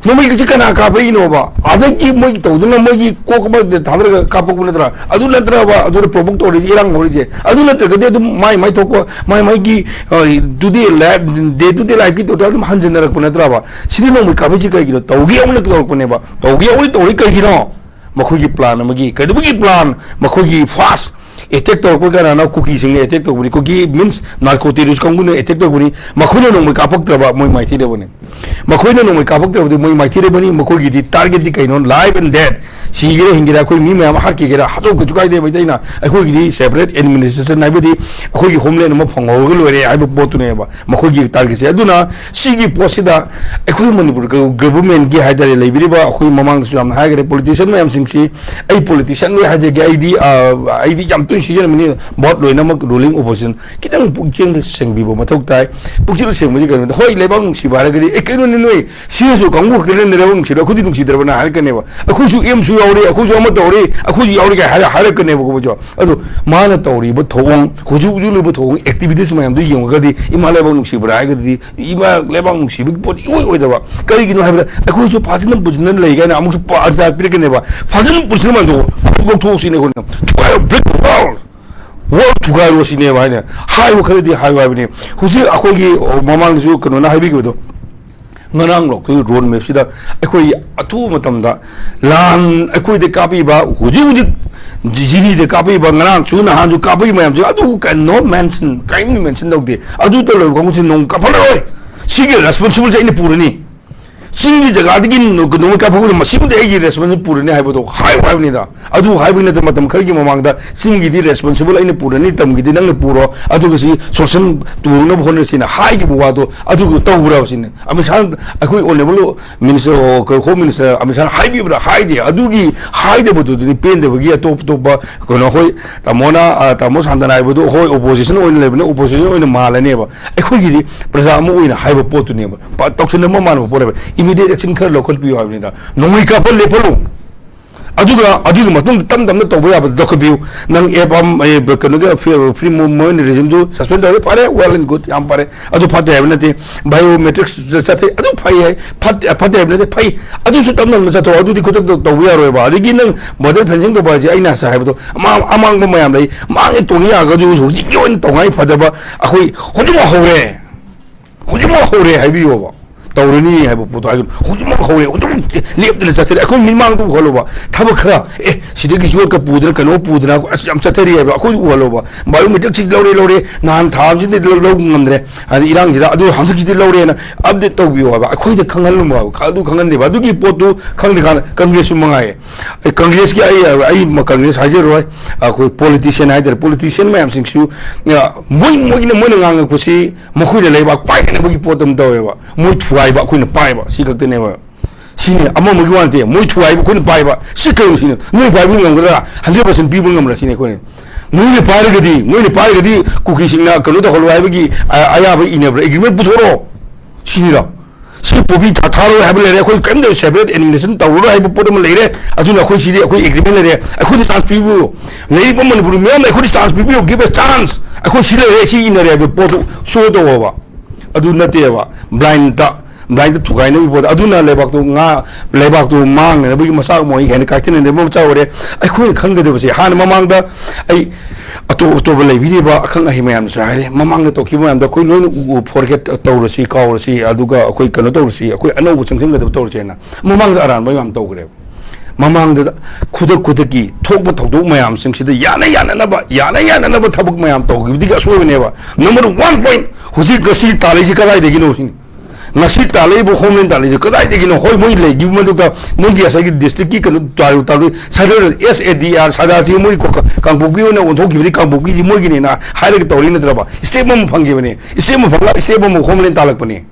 ꯅꯣꯡꯃꯩꯒꯁꯦ ꯀꯅꯥ ꯀꯥꯞꯄꯛꯏꯅꯣꯕ? ꯑꯗꯒꯤ ꯃꯣꯏ ꯇꯧꯗꯅ ꯃꯣꯏꯒꯤ ꯀꯣꯛ ꯑꯃ ꯊꯥꯗꯔꯒ ꯀꯥꯞꯄꯛꯄ ꯅꯠꯇ꯭ꯔꯥ? ꯑꯗꯨ ꯅꯠꯇ꯭ꯔꯕ ꯑꯗꯨꯗ provoke ꯇꯧꯔꯤꯁꯦ, ꯏꯔꯥꯡ ꯍꯧꯔꯤꯁꯦ? ꯑꯗꯨ ꯅꯠꯇ꯭ꯔꯒꯗꯤ ꯑꯗꯨꯝ ꯃꯥꯏ ꯃꯥꯏ ꯊꯣꯛꯄ, ꯃꯥꯏ ꯃꯥꯏꯒꯤ, ꯑ, to day life, day to day lifeꯀꯤ ꯇꯧꯗ ꯑꯗꯨꯝ ꯍꯟꯖꯤꯟꯅꯔꯛꯄ ꯅꯠꯇ꯭ꯔꯕ? ꯁꯤꯗꯤ ꯅꯣꯡꯃꯩ ꯀꯥꯞꯄꯛꯏꯁꯤ ꯀꯩꯒꯤꯅꯣ? ꯇꯧꯒꯦ ꯌꯥꯎꯅ ꯇꯧꯔꯛꯄꯅꯦꯕ꯫ ꯇꯧꯒꯦ ꯌꯥꯎꯅ ꯇꯧꯔꯤ ꯀꯩꯒꯤꯅꯣ? ꯃꯈꯣꯏꯒꯤ plan ꯑꯃꯒꯤ, ꯀꯩꯗꯧꯕꯒꯤ plan? ꯃꯈꯣꯏꯒꯤ first attack ꯇꯧꯔꯛꯄ ꯀꯅꯥꯅꯣ? ꯀꯨꯀꯤꯁꯤꯡꯅ attack ꯇꯧꯕꯅꯤ꯫ ꯀꯨꯀꯤ means narco terrorist ꯀꯥꯡꯕꯨꯅ attack ꯇꯧꯕꯅꯤ꯫ ꯃꯈꯣꯏꯅ ꯅꯣꯡꯃꯩ ꯀꯥꯞꯄꯛꯇ꯭ꯔꯕ ꯃꯣꯏ ꯃꯥꯏꯊꯤꯔꯕꯅꯤ꯫ ꯃꯈꯣꯏꯅ ꯅꯣꯡꯃꯩ ꯀꯥꯞꯄꯛꯇ꯭ꯔꯕꯗꯤ ꯃꯣꯏ ꯃꯥꯏꯊꯤꯔꯕꯅꯤ꯫ ꯃꯈꯣꯏꯒꯤꯗꯤ targetꯇꯤ ꯀꯩꯅꯣ? Life and death꯫ ꯁꯤꯒꯦꯔꯥ ꯍꯤꯡꯒꯦꯔꯥ, ꯑꯩꯈꯣꯏ ꯃꯤ ꯃꯌꯥꯝ ꯍꯥꯠꯈꯤꯒꯦꯔꯥ, ꯍꯥꯠꯆꯧ, ꯀꯩꯁꯨ ꯀꯥꯏꯗꯦ꯫ ꯃꯩꯇꯩꯅ, ꯑꯩꯈꯣꯏꯒꯤꯗꯤ separate administration ꯍꯥꯏꯕꯗꯤ ꯑꯩꯈꯣꯏꯒꯤ homeland ꯑꯃ ꯐꯪꯍꯧꯔꯒ ꯂꯣꯏꯔꯦ ꯍꯥꯏꯕ ꯄꯣꯠꯇꯨꯅꯦꯕ ꯃꯈꯣꯏꯒꯤ targetꯁꯦ꯫ ꯑꯗꯨꯅ ꯁꯤꯒꯤ ꯄꯣꯠꯁꯤꯗ ꯑꯩꯈꯣꯏ ꯃꯅꯤꯄꯨꯔ ꯒ-, governmentꯀꯤ ꯍꯥꯏꯇꯥꯔꯦ, ꯂꯩꯕꯤꯔꯤꯕ ꯑꯩꯈꯣꯏ ꯃꯃꯥꯡꯗꯁꯨ ꯌꯥꯝꯅ ꯍꯥꯏꯈ꯭ꯔꯦ, politician ꯃꯌꯥꯝꯁꯤꯡꯁꯤ, ꯑꯩ politician ꯂꯣꯏ ꯍꯥꯏꯖꯒꯦ, ꯑꯩꯗꯤ, ꯑ, ꯑꯩꯗꯤ ꯌꯥꯝ ꯇꯣꯏꯅ ꯁꯤꯖꯤꯟꯅꯕꯅꯤ, both ꯂꯣꯏꯅꯃꯛ, ruling opposition, ꯈꯤꯇꯪ ꯄꯨꯛꯆꯦꯜ ꯁꯦꯡꯕꯤꯕ ꯃꯊꯧ ꯇꯥꯏ꯫ ꯄꯨꯛꯆꯦꯜ ꯁꯦꯡꯕꯁꯤ ꯀꯩꯅꯣꯗ, ꯍꯣꯏ, ꯂꯩꯕꯥꯛ ꯅꯨꯡꯁꯤꯕ ꯍꯥꯏꯔꯒꯗꯤ ꯑꯦ, ꯀꯩꯅꯣꯅꯦ, ꯅꯣꯏ ꯁꯤ ꯑꯦꯁ ꯑꯣ ꯀꯥꯡꯕꯨ ꯈꯛꯇꯅ ꯅꯔꯦꯕ ꯅꯨꯡꯁꯤꯔꯣ, ꯑꯩꯈꯣꯏꯗꯤ ꯅꯨꯡꯁꯤꯗ꯭ꯔꯕꯅ ꯍꯥꯏꯔꯛꯀꯅꯦꯕ꯫ ꯑꯩꯈꯣꯏꯁꯨ ꯑꯦꯝꯁꯨ ꯌꯥꯎꯔꯤ, ꯑꯩꯈꯣꯏꯁꯨ ꯑꯃ ꯇꯧꯔꯤ, ꯑꯩꯈꯣꯏꯁꯨ ꯌꯥꯎꯔꯤ ꯀꯥꯏ ꯍꯥꯏꯔ-, ꯍꯥꯏꯔꯛꯀꯅꯦꯕꯀꯣ꯫ ꯑꯗꯣ ꯃꯥꯅ ꯇꯧꯔꯤꯕ ꯊꯧꯑꯣꯡ, ꯍꯧꯖꯤꯛ ꯍꯧꯖꯤꯛ ꯂꯩꯕ ꯊꯧꯑꯣꯡ, ꯑꯦꯛꯇꯤꯚꯤꯇꯤꯁ ꯃꯌꯥꯝꯗꯣ ꯌꯦꯡꯉꯒꯗꯤ ꯏꯃꯥ ꯂꯩꯕꯥꯛ ꯅꯨꯡꯁꯤꯕ꯭ꯔꯥ ꯍꯥꯏꯔꯒꯗꯤ ꯏꯃꯥ ꯂꯩꯕꯥꯛ ꯅꯨꯡꯁꯤꯕꯒꯤ ꯄꯣꯠ ꯏꯑꯣꯏ ꯑꯣꯏꯗꯕ꯫ ꯀꯔꯤꯒꯤꯅꯣ ꯍꯥꯏꯕꯗ ꯑꯩꯈꯣꯏꯁꯨ ꯐꯥꯖꯤꯟꯅ ꯄꯨꯖꯤꯟꯅ ꯂꯩ ꯀꯥꯏꯅ ꯑꯃꯨꯛꯁꯨ ꯄꯥ-, ꯑꯟꯗꯥ ꯄꯤꯔꯛꯀꯅꯦꯕ꯫ ꯐꯥꯖꯤꯟ ꯄꯨꯖꯤꯟꯅ ꯃꯥꯟꯗꯣ ꯂꯧꯊꯣꯛꯁꯤꯅꯦ ꯑꯩꯈꯣꯏꯅ꯫ ꯊꯨꯒꯥꯏꯔꯣ, break the wall꯫ World ꯊꯨꯒꯥꯏꯔꯣ ꯁꯤꯅꯦꯕ ꯍꯥꯏꯅ ꯍꯥꯏꯕ ꯈꯔꯗꯤ ꯍꯥꯏꯌꯨ ꯍꯥꯏꯕꯅꯤ꯫ ꯍꯧꯖꯤꯛ ꯑꯩꯈꯣꯏꯒꯤ ꯃꯃꯥꯡꯗꯁꯨ ꯀꯩꯅꯣꯅ ꯍꯥꯏꯕꯤꯈꯤꯕꯗꯣ, ꯉꯔꯥꯡ ꯂꯧꯊꯣꯛꯏ ꯔꯣꯗ ꯃꯦꯞꯁꯤꯗ ꯑꯩꯈꯣꯏ ꯑꯊꯨꯕ ꯃꯇꯝꯗ ꯂꯥꯟ ꯑꯩꯈꯣꯏꯗ ꯀꯥꯞꯄꯤꯕ, ꯍꯧꯖꯤꯛ ꯍꯧꯖꯤꯛ ꯖꯤꯔꯤꯗ ꯀꯥꯞꯄꯤꯕ, ꯉꯔꯥꯡꯁꯨ ꯅꯍꯥꯟꯁꯨ ꯀꯥꯞꯄꯤ ꯃꯌꯥꯝꯁꯦ ꯑꯗꯨ ꯀꯩꯅꯣ ꯃꯦꯟꯁꯟ ꯀꯔꯤꯝꯇ ꯃꯦꯟꯁꯟ ꯇꯧꯗꯦ꯫ ꯑꯗꯨ ꯇꯧꯔꯕ ꯀꯥꯡꯕꯨꯁꯤ ꯅꯣꯡ ꯀꯥꯞꯍꯜꯂꯔꯣꯏ꯫ ꯁꯤꯒꯤ ꯔꯦꯁꯄꯣꯟꯁꯤꯕꯜꯁꯦ ꯑꯩꯅ ꯄꯨꯔꯅꯤ꯫ ꯆꯤꯡꯒꯤ ꯖꯒꯥꯗꯒꯤ ꯅꯣ-, ꯅꯣꯡꯃꯩ ꯀꯥꯞꯐꯧꯕꯗ ꯃꯁꯤꯃꯗꯤ ꯑꯩꯒꯤ ꯔꯦꯁꯄꯣꯟꯁꯤꯕꯜ ꯄꯨꯔꯅꯤ ꯍꯥꯏꯕꯗꯣ ꯍꯥꯏꯌꯨ ꯍꯥꯏꯕꯅꯤꯗ꯫ ꯑꯗꯨ ꯍꯥꯏꯕꯒꯤ ꯅꯠꯇꯦ, ꯃꯇꯝ ꯈꯔꯒꯤ ꯃꯃꯥꯡꯗ ꯆꯤꯡꯒꯤꯗꯤ ꯔꯦꯁꯄꯣꯟꯁꯤꯕꯜ ꯑꯩꯅ ꯄꯨꯔꯅꯤ, ꯇꯝꯒꯤꯗꯤ ꯅꯪꯅ ꯄꯨꯔꯣ, ꯑꯗꯨꯒ ꯁꯤ ꯁꯣꯁꯟ ꯇꯨꯅꯕ ꯍꯣꯠꯅꯁꯤꯅ ꯍꯥꯏꯈꯤꯕ ꯋꯥꯗꯣ ꯑꯗꯨꯒ ꯇꯧꯕ꯭ꯔꯕ ꯁꯤꯅꯤ? ꯑꯃꯤꯠ ꯁꯥꯍ, ꯑꯩꯈꯣꯏ ꯑꯣꯅꯦꯕꯜ ꯃꯤꯅꯤꯁꯇꯔ, ꯑꯣ, ꯑꯩꯈꯣꯏ ꯍꯣꯝ ꯃꯤꯅꯤꯁꯇꯔ ꯑꯃꯤꯠ ꯁꯥꯍꯅ ꯍꯥꯏꯕꯤꯕ꯭ꯔꯥ? ꯍꯥꯏꯗꯦ꯫ ꯑꯗꯨꯒꯤ ꯍꯥꯏꯗꯕꯗꯨꯗꯤ ꯄꯦꯟꯗꯕꯒꯤ ꯑꯇꯣꯞ ꯑꯇꯣꯞꯄ ꯀꯩꯅꯣ, ꯑꯩꯈꯣꯏ ꯇꯥꯃꯣꯅ, ꯑ, ꯇꯥꯃꯣ ꯁꯥꯟꯇꯅ ꯍꯥꯏꯕꯗꯣ, ꯍꯣꯏ, ꯑꯣꯄꯣꯖꯤꯁꯟ ꯑꯣꯏꯅ ꯂꯩꯕꯅꯤꯅ ꯑꯣꯄꯣꯖꯤꯁꯟ ꯑꯣꯏꯅ ꯃꯥꯜꯂꯅꯦꯕ꯫ ꯑꯩꯈꯣꯏꯒꯤꯗꯤ ꯄ꯭ꯔꯖꯥ ꯑꯃ ꯑꯣꯏꯅ ꯍꯥꯏꯕ ꯄꯣꯠꯇꯨꯅꯦꯕ꯫ ꯄ-, ꯇꯧꯁꯤꯟꯅꯕ ꯃꯥꯟꯕ ꯄꯣꯠ ꯂꯩꯕ꯫ ꯏꯃꯤꯗꯤꯌꯦꯠ ꯑꯦꯛꯁꯟ ꯈꯔ ꯂꯧꯈꯠꯄꯤꯌꯨ ꯍꯥꯏꯕꯅꯤꯗ꯫ ꯅꯣꯡꯃꯩ ꯀꯥꯞꯄ ꯂꯦꯞꯍꯜꯂꯨ꯫ ꯑꯗꯨꯒ ꯑꯗꯨꯒꯤ ꯃꯇꯨꯡꯗ ꯇꯞ ꯇꯞꯅ ꯇꯧꯕ ꯌꯥꯕꯗ ꯇꯧꯈꯠꯄꯤꯌꯨ꯫ ꯅꯪ ꯑꯦꯞ ꯑꯃ, ꯑꯦ, ꯀꯩꯅꯣꯒꯤ ꯐ꯭ꯔꯤ, ꯐ꯭ꯔꯤ ꯃꯨꯚꯃꯦꯟ ꯔꯤꯖꯤꯝꯗꯨ ꯁꯁꯄꯦꯟ ꯇꯧꯔꯦ, ꯐꯔꯦ, well and good, ꯌꯥꯝ ꯐꯔꯦ꯫ ꯑꯗꯨ ꯐꯠꯇꯦ ꯍꯥꯏꯕ ꯅꯠꯇꯦ꯫ ꯕꯥꯏꯑꯣꯃꯦꯇ꯭ꯔꯤꯛꯁ ꯆꯠꯊꯩ, ꯑꯗꯨ ꯐꯩ ꯍꯥꯏ, ꯐꯠꯇꯦ, ꯐꯠꯇꯦ ꯍꯥꯏꯕ ꯅꯠꯇꯦ, ꯐꯩ꯫ ꯑꯗꯨꯁꯨ ꯇꯞ ꯇꯞꯅ ꯆꯠꯊꯣꯛꯑꯣ꯫ ꯑꯗꯨꯗꯤ ꯈꯨꯗꯛꯇ ꯇꯧꯕ ꯌꯥꯔꯣꯏꯕ꯫ ꯑꯗꯒꯤ ꯅꯪ ꯕꯣꯔꯗꯔ ꯐꯦꯟꯁꯤꯡ ꯇꯧꯕ ꯍꯥꯏꯁꯦ ꯑꯩꯅ ꯉꯁꯥꯏ ꯍꯥꯏꯕꯗꯣ ꯑꯃꯥꯡ-, ꯑꯃꯥꯡꯕ ꯃꯌꯥꯝ ꯂꯩ꯫ ꯃꯥꯡꯉꯦ ꯇꯣꯡꯉꯦ ꯌꯥꯔꯒꯁꯨ ꯍꯧꯖꯤꯛꯀꯤ ꯑꯣꯏꯅ ꯇꯧꯉꯥꯏ ꯐꯗꯕ ꯑꯩꯈꯣꯏ ꯍꯧꯖꯤꯛꯃꯛ ꯍꯧꯔꯦ꯫ ꯍꯧꯖꯤꯛꯃꯛ ꯍꯧꯔꯦ ꯍꯥꯏꯕꯤꯌꯣꯕ꯫ ꯇꯧꯔꯅꯤ ꯍꯥꯏꯕ ꯄꯣꯠꯇꯣ ꯍꯥꯏꯕꯤꯌꯨ꯫ ꯍꯧꯖꯤꯛꯃꯛ ꯍꯧꯔꯦ, ꯍꯧꯖꯤꯛꯃꯛ ꯂꯦꯞꯇꯅ ꯆꯠꯊꯔꯦ꯫ ꯑꯩꯈꯣꯏ ꯃꯤꯠꯃꯥꯡꯗ ꯎꯍꯜꯂꯣꯕ꯫ ꯊꯕꯛ ꯈꯔ, ꯑꯦ, ꯁꯤꯗꯒꯤ ꯌꯣꯠꯀ ꯄꯨꯗꯅ, ꯀꯩꯅꯣ ꯄꯨꯗꯅ, ꯑꯁ, ꯌꯥꯝ ꯆꯠꯊꯔꯤ ꯍꯥꯏꯕ ꯑꯩꯈꯣꯏ ꯎꯍꯜꯂꯣꯕ꯫ ꯕꯥꯏꯑꯣꯃꯦꯇ꯭ꯔꯤꯛꯁꯤ ꯂꯧꯔꯦ, ꯂꯧꯔꯦ, ꯅꯍꯥꯟ ꯊꯥ ꯑꯃꯁꯤꯗꯤ ꯂꯧ-, ꯂꯧꯕ ꯉꯝꯗ꯭ꯔꯦ, ꯍꯥꯏꯗꯤ ꯏꯔꯥꯡꯁꯤꯗ, ꯑꯗꯨ ꯍꯟꯗꯛꯁꯤꯗꯤ ꯂꯧꯔꯦꯅ ꯑꯞꯗꯦꯠ ꯇꯧꯕꯤꯌꯣ ꯍꯥꯏꯕ꯫ ꯑꯩꯈꯣꯏꯗ ꯈꯪꯍꯜꯂꯝꯃꯣ ꯍꯥꯏꯕ꯫ ꯑꯗꯨ ꯈꯪꯍꯟꯗꯦꯕ꯫ ꯑꯗꯨꯒꯤ ꯄꯣꯠꯇꯨ ꯈꯪꯗ꯭ꯔꯤꯀꯥꯟꯗ ꯀꯪꯒ꯭ꯔꯦꯁꯁꯨ ꯃꯉꯥꯏ꯫ ꯑꯩ ꯀꯪꯒ꯭ꯔꯦꯁꯀꯤ ꯑꯩ, ꯑꯩ ꯀꯪꯒ꯭ꯔꯦꯁ ꯍꯥꯏꯖꯔꯣꯏ꯫ ꯑꯩꯈꯣꯏ ꯄꯣꯂꯤꯇꯤꯁꯤꯌꯥꯟ ꯍꯥꯏꯇꯥꯔꯦ, ꯄꯣꯂꯤꯇꯤꯁꯤꯌꯥꯟ ꯃꯌꯥꯝꯁꯤꯡꯁꯨ, ꯑ, ꯃꯣꯏ, ꯃꯣꯏꯒꯤꯅ, ꯃꯣꯏꯅ ꯉꯥꯡꯉꯛꯄꯁꯤ ꯃꯈꯣꯏꯅ ꯂꯩꯕꯥꯛ ꯄꯥꯏꯅꯅꯕꯒꯤ ꯄꯣꯠ ꯑꯃ ꯇꯧꯋꯦꯕ꯫ ꯃꯣꯏ ꯊꯨꯒꯥꯏꯕ, ꯑꯩꯈꯣꯏꯅ ꯄꯥꯏꯕ, ꯁꯤ ꯈꯛꯇꯅꯦꯕ꯫ ꯁꯤꯅꯤ, ꯑꯃ ꯑꯃꯒꯤ ꯋꯥ ꯅꯠꯇꯦ꯫ ꯃꯣꯏ ꯊꯨꯒꯥꯏꯕ, ꯑꯩꯈꯣꯏꯅ ꯄꯥꯏꯕ, ꯁꯤ ꯀꯩꯅꯣ ꯁꯤꯅꯤ? ꯅꯣꯏ ꯄꯥꯏꯕ ꯉꯝꯒꯗ꯭ꯔꯥ? ꯍꯟꯗ꯭ꯔꯦꯠ ꯄꯥꯔꯁꯦꯟ ꯄꯤꯕ ꯉꯝꯕ꯭ꯔꯥ ꯁꯤꯅꯤ ꯑꯩꯈꯣꯏꯅ꯫ ꯅꯣꯏꯅ ꯄꯥꯏꯔꯒꯗꯤ, ꯅꯣꯏꯅ ꯄꯥꯏꯔꯒꯗꯤ ꯀꯨꯀꯤꯁꯤꯡꯅ ꯀꯩꯅꯣ ꯇꯧꯍꯜꯂꯣ ꯍꯥꯏꯕꯒꯤ, ꯑ-, ꯑꯌꯥꯕ ꯏꯅꯕ꯭ꯔꯥ? ꯑꯦꯒ꯭ꯔꯤꯃꯦꯟ ꯄꯨꯊꯣꯔꯛꯑꯣ ꯁꯤꯅꯤꯗ꯫ ꯁꯤ ꯄꯣꯄꯤ ꯊꯥ ꯊꯥꯔꯣꯏ ꯍꯥꯏꯕ ꯂꯩꯔꯦ, ꯑꯩꯈꯣꯏ ꯀꯔꯤꯝꯇ separate administration ꯇꯧꯔꯔꯣꯏ ꯍꯥꯏꯕ ꯄꯣꯠ ꯑꯃ ꯂꯩꯔꯦ꯫ ꯑꯗꯨꯅ ꯑꯩꯈꯣꯏ ꯁꯤꯗꯤ ꯑꯩꯈꯣꯏ agreement ꯂꯩꯔꯦ, ꯑꯩꯈꯣꯏꯗ chance ꯄꯤꯕꯤꯌꯨ, ꯂꯩꯔꯤꯕ ꯃꯅꯤꯄꯨꯔ ꯃꯤꯌꯥꯝꯅ ꯑꯩꯈꯣꯏꯗ chance ꯄꯤꯕꯤꯌꯨ, give a chance, ꯑꯩꯈꯣꯏ ꯁꯤ ꯂꯩꯔꯦ, ꯁꯤ ꯏꯟꯅꯔꯦ ꯍꯥꯏꯕ ꯄꯣꯠꯇꯨ show ꯇꯧꯑꯣꯕ꯫ ꯑꯗꯨ ꯅꯠꯇꯦꯕ, blindꯇ, blindꯇ ꯊꯨꯒꯥꯏꯅꯕꯒꯤ ꯄꯣꯠꯇ꯫ ꯑꯗꯨꯅ ꯂꯩꯕꯥꯛꯇꯨ ꯉꯥ, ꯂꯩꯕꯥꯛꯇꯨ ꯃꯥꯡꯅꯅꯕꯒꯤ ꯃꯆꯥꯛ ꯑꯃ ꯑꯣꯏ, ꯍꯦꯟꯅ ꯀꯥꯏꯊꯅꯅꯕ ꯃꯆꯥꯛ ꯑꯣꯏꯔꯦ꯫ ꯑꯩꯈꯣꯏꯅ ꯈꯪꯒꯗꯕꯁꯦ, ꯍꯥꯟꯅ ꯃꯃꯥꯡꯗ ꯑꯩ ꯑꯇꯣꯞ ꯑꯇꯣꯞꯄ ꯂꯩꯕꯤꯔꯤꯕ ꯑꯈꯪ ꯑꯍꯩ ꯃꯌꯥꯝꯅꯁꯨ ꯍꯥꯏꯔꯦ, ꯃꯃꯥꯡꯗ ꯇꯧꯈꯤꯕ ꯃꯌꯥꯝꯗꯣ ꯑꯩꯈꯣꯏ ꯂꯣꯏꯅ ꯎ, ꯎ, forget ꯇꯧꯔꯁꯤ, ꯀꯥꯎꯔꯁꯤ, ꯑꯗꯨꯒ ꯑꯩꯈꯣꯏ ꯀꯩꯅꯣ ꯇꯧꯔꯁꯤ, ꯑꯩꯈꯣꯏ ꯑꯅꯧꯕ ꯆꯪꯁꯤꯟꯒꯗꯕ ꯇꯧꯔꯁꯦꯅ ꯃꯃꯥꯡꯗ ꯑꯔꯥꯟꯕ ꯌꯥꯝ ꯇꯧꯈ꯭ꯔꯦꯕ꯫ ꯃꯃꯥꯡꯗ ꯈꯨꯗꯛ ꯈꯨꯗꯛꯀꯤ ꯊꯣꯛꯄ ꯊꯧꯗꯣꯛ ꯃꯌꯥꯝꯁꯤꯡꯁꯤꯗ ꯌꯥꯅ ꯌꯥꯅꯅꯕ, ꯌꯥꯅ ꯌꯥꯅꯅꯕ ꯊꯕꯛ ꯃꯌꯥꯝ ꯇꯧꯈꯤꯕꯗꯒꯤ ꯑꯁꯣꯏꯕꯅꯦꯕ꯫ Number one point, ꯍꯧꯖꯤꯛ ꯉꯁꯤ ꯇꯥꯜꯂꯤꯁꯤ ꯀꯗꯥꯏꯗꯒꯤꯅꯣ ꯁꯤꯅꯤ꯫ ꯉꯁꯤ ꯇꯥꯜꯂꯛꯏꯕ Homeland ꯇꯥꯜꯂꯤꯁꯤ ꯀꯗꯥꯏꯗꯒꯤꯅꯣ? ꯍꯣꯏ, ꯃꯣꯏ ꯂꯩꯈꯤꯕ ꯃꯊꯛꯇ ꯅꯪꯒꯤ ꯉꯁꯥꯏꯒꯤ districtꯀꯤ ꯀꯩꯅꯣ ꯇꯥꯔꯨ ꯇꯥꯔꯨ, Sadar, S A D R, ꯁꯗꯥꯁꯤ ꯃꯣꯏ ꯀꯣ-, ꯀꯥꯡꯄꯣꯛꯄꯤ ꯑꯣꯏꯅ ꯑꯣꯟꯊꯣꯛꯈꯤꯕꯗꯤ ꯀꯥꯡꯄꯣꯛꯄꯤꯁꯤ ꯃꯣꯏꯒꯤꯅꯦꯅ ꯍꯥꯏꯔꯒ ꯇꯧꯔꯤ ꯅꯠꯇ꯭ꯔꯕ? Stamp ꯑꯃ ꯐꯪꯈꯤꯕꯅꯤ, stamp ꯑꯃ ꯐꯪꯂ stamp ꯑꯃ Homeland ꯇꯥꯜꯂꯛꯄꯅꯤ꯫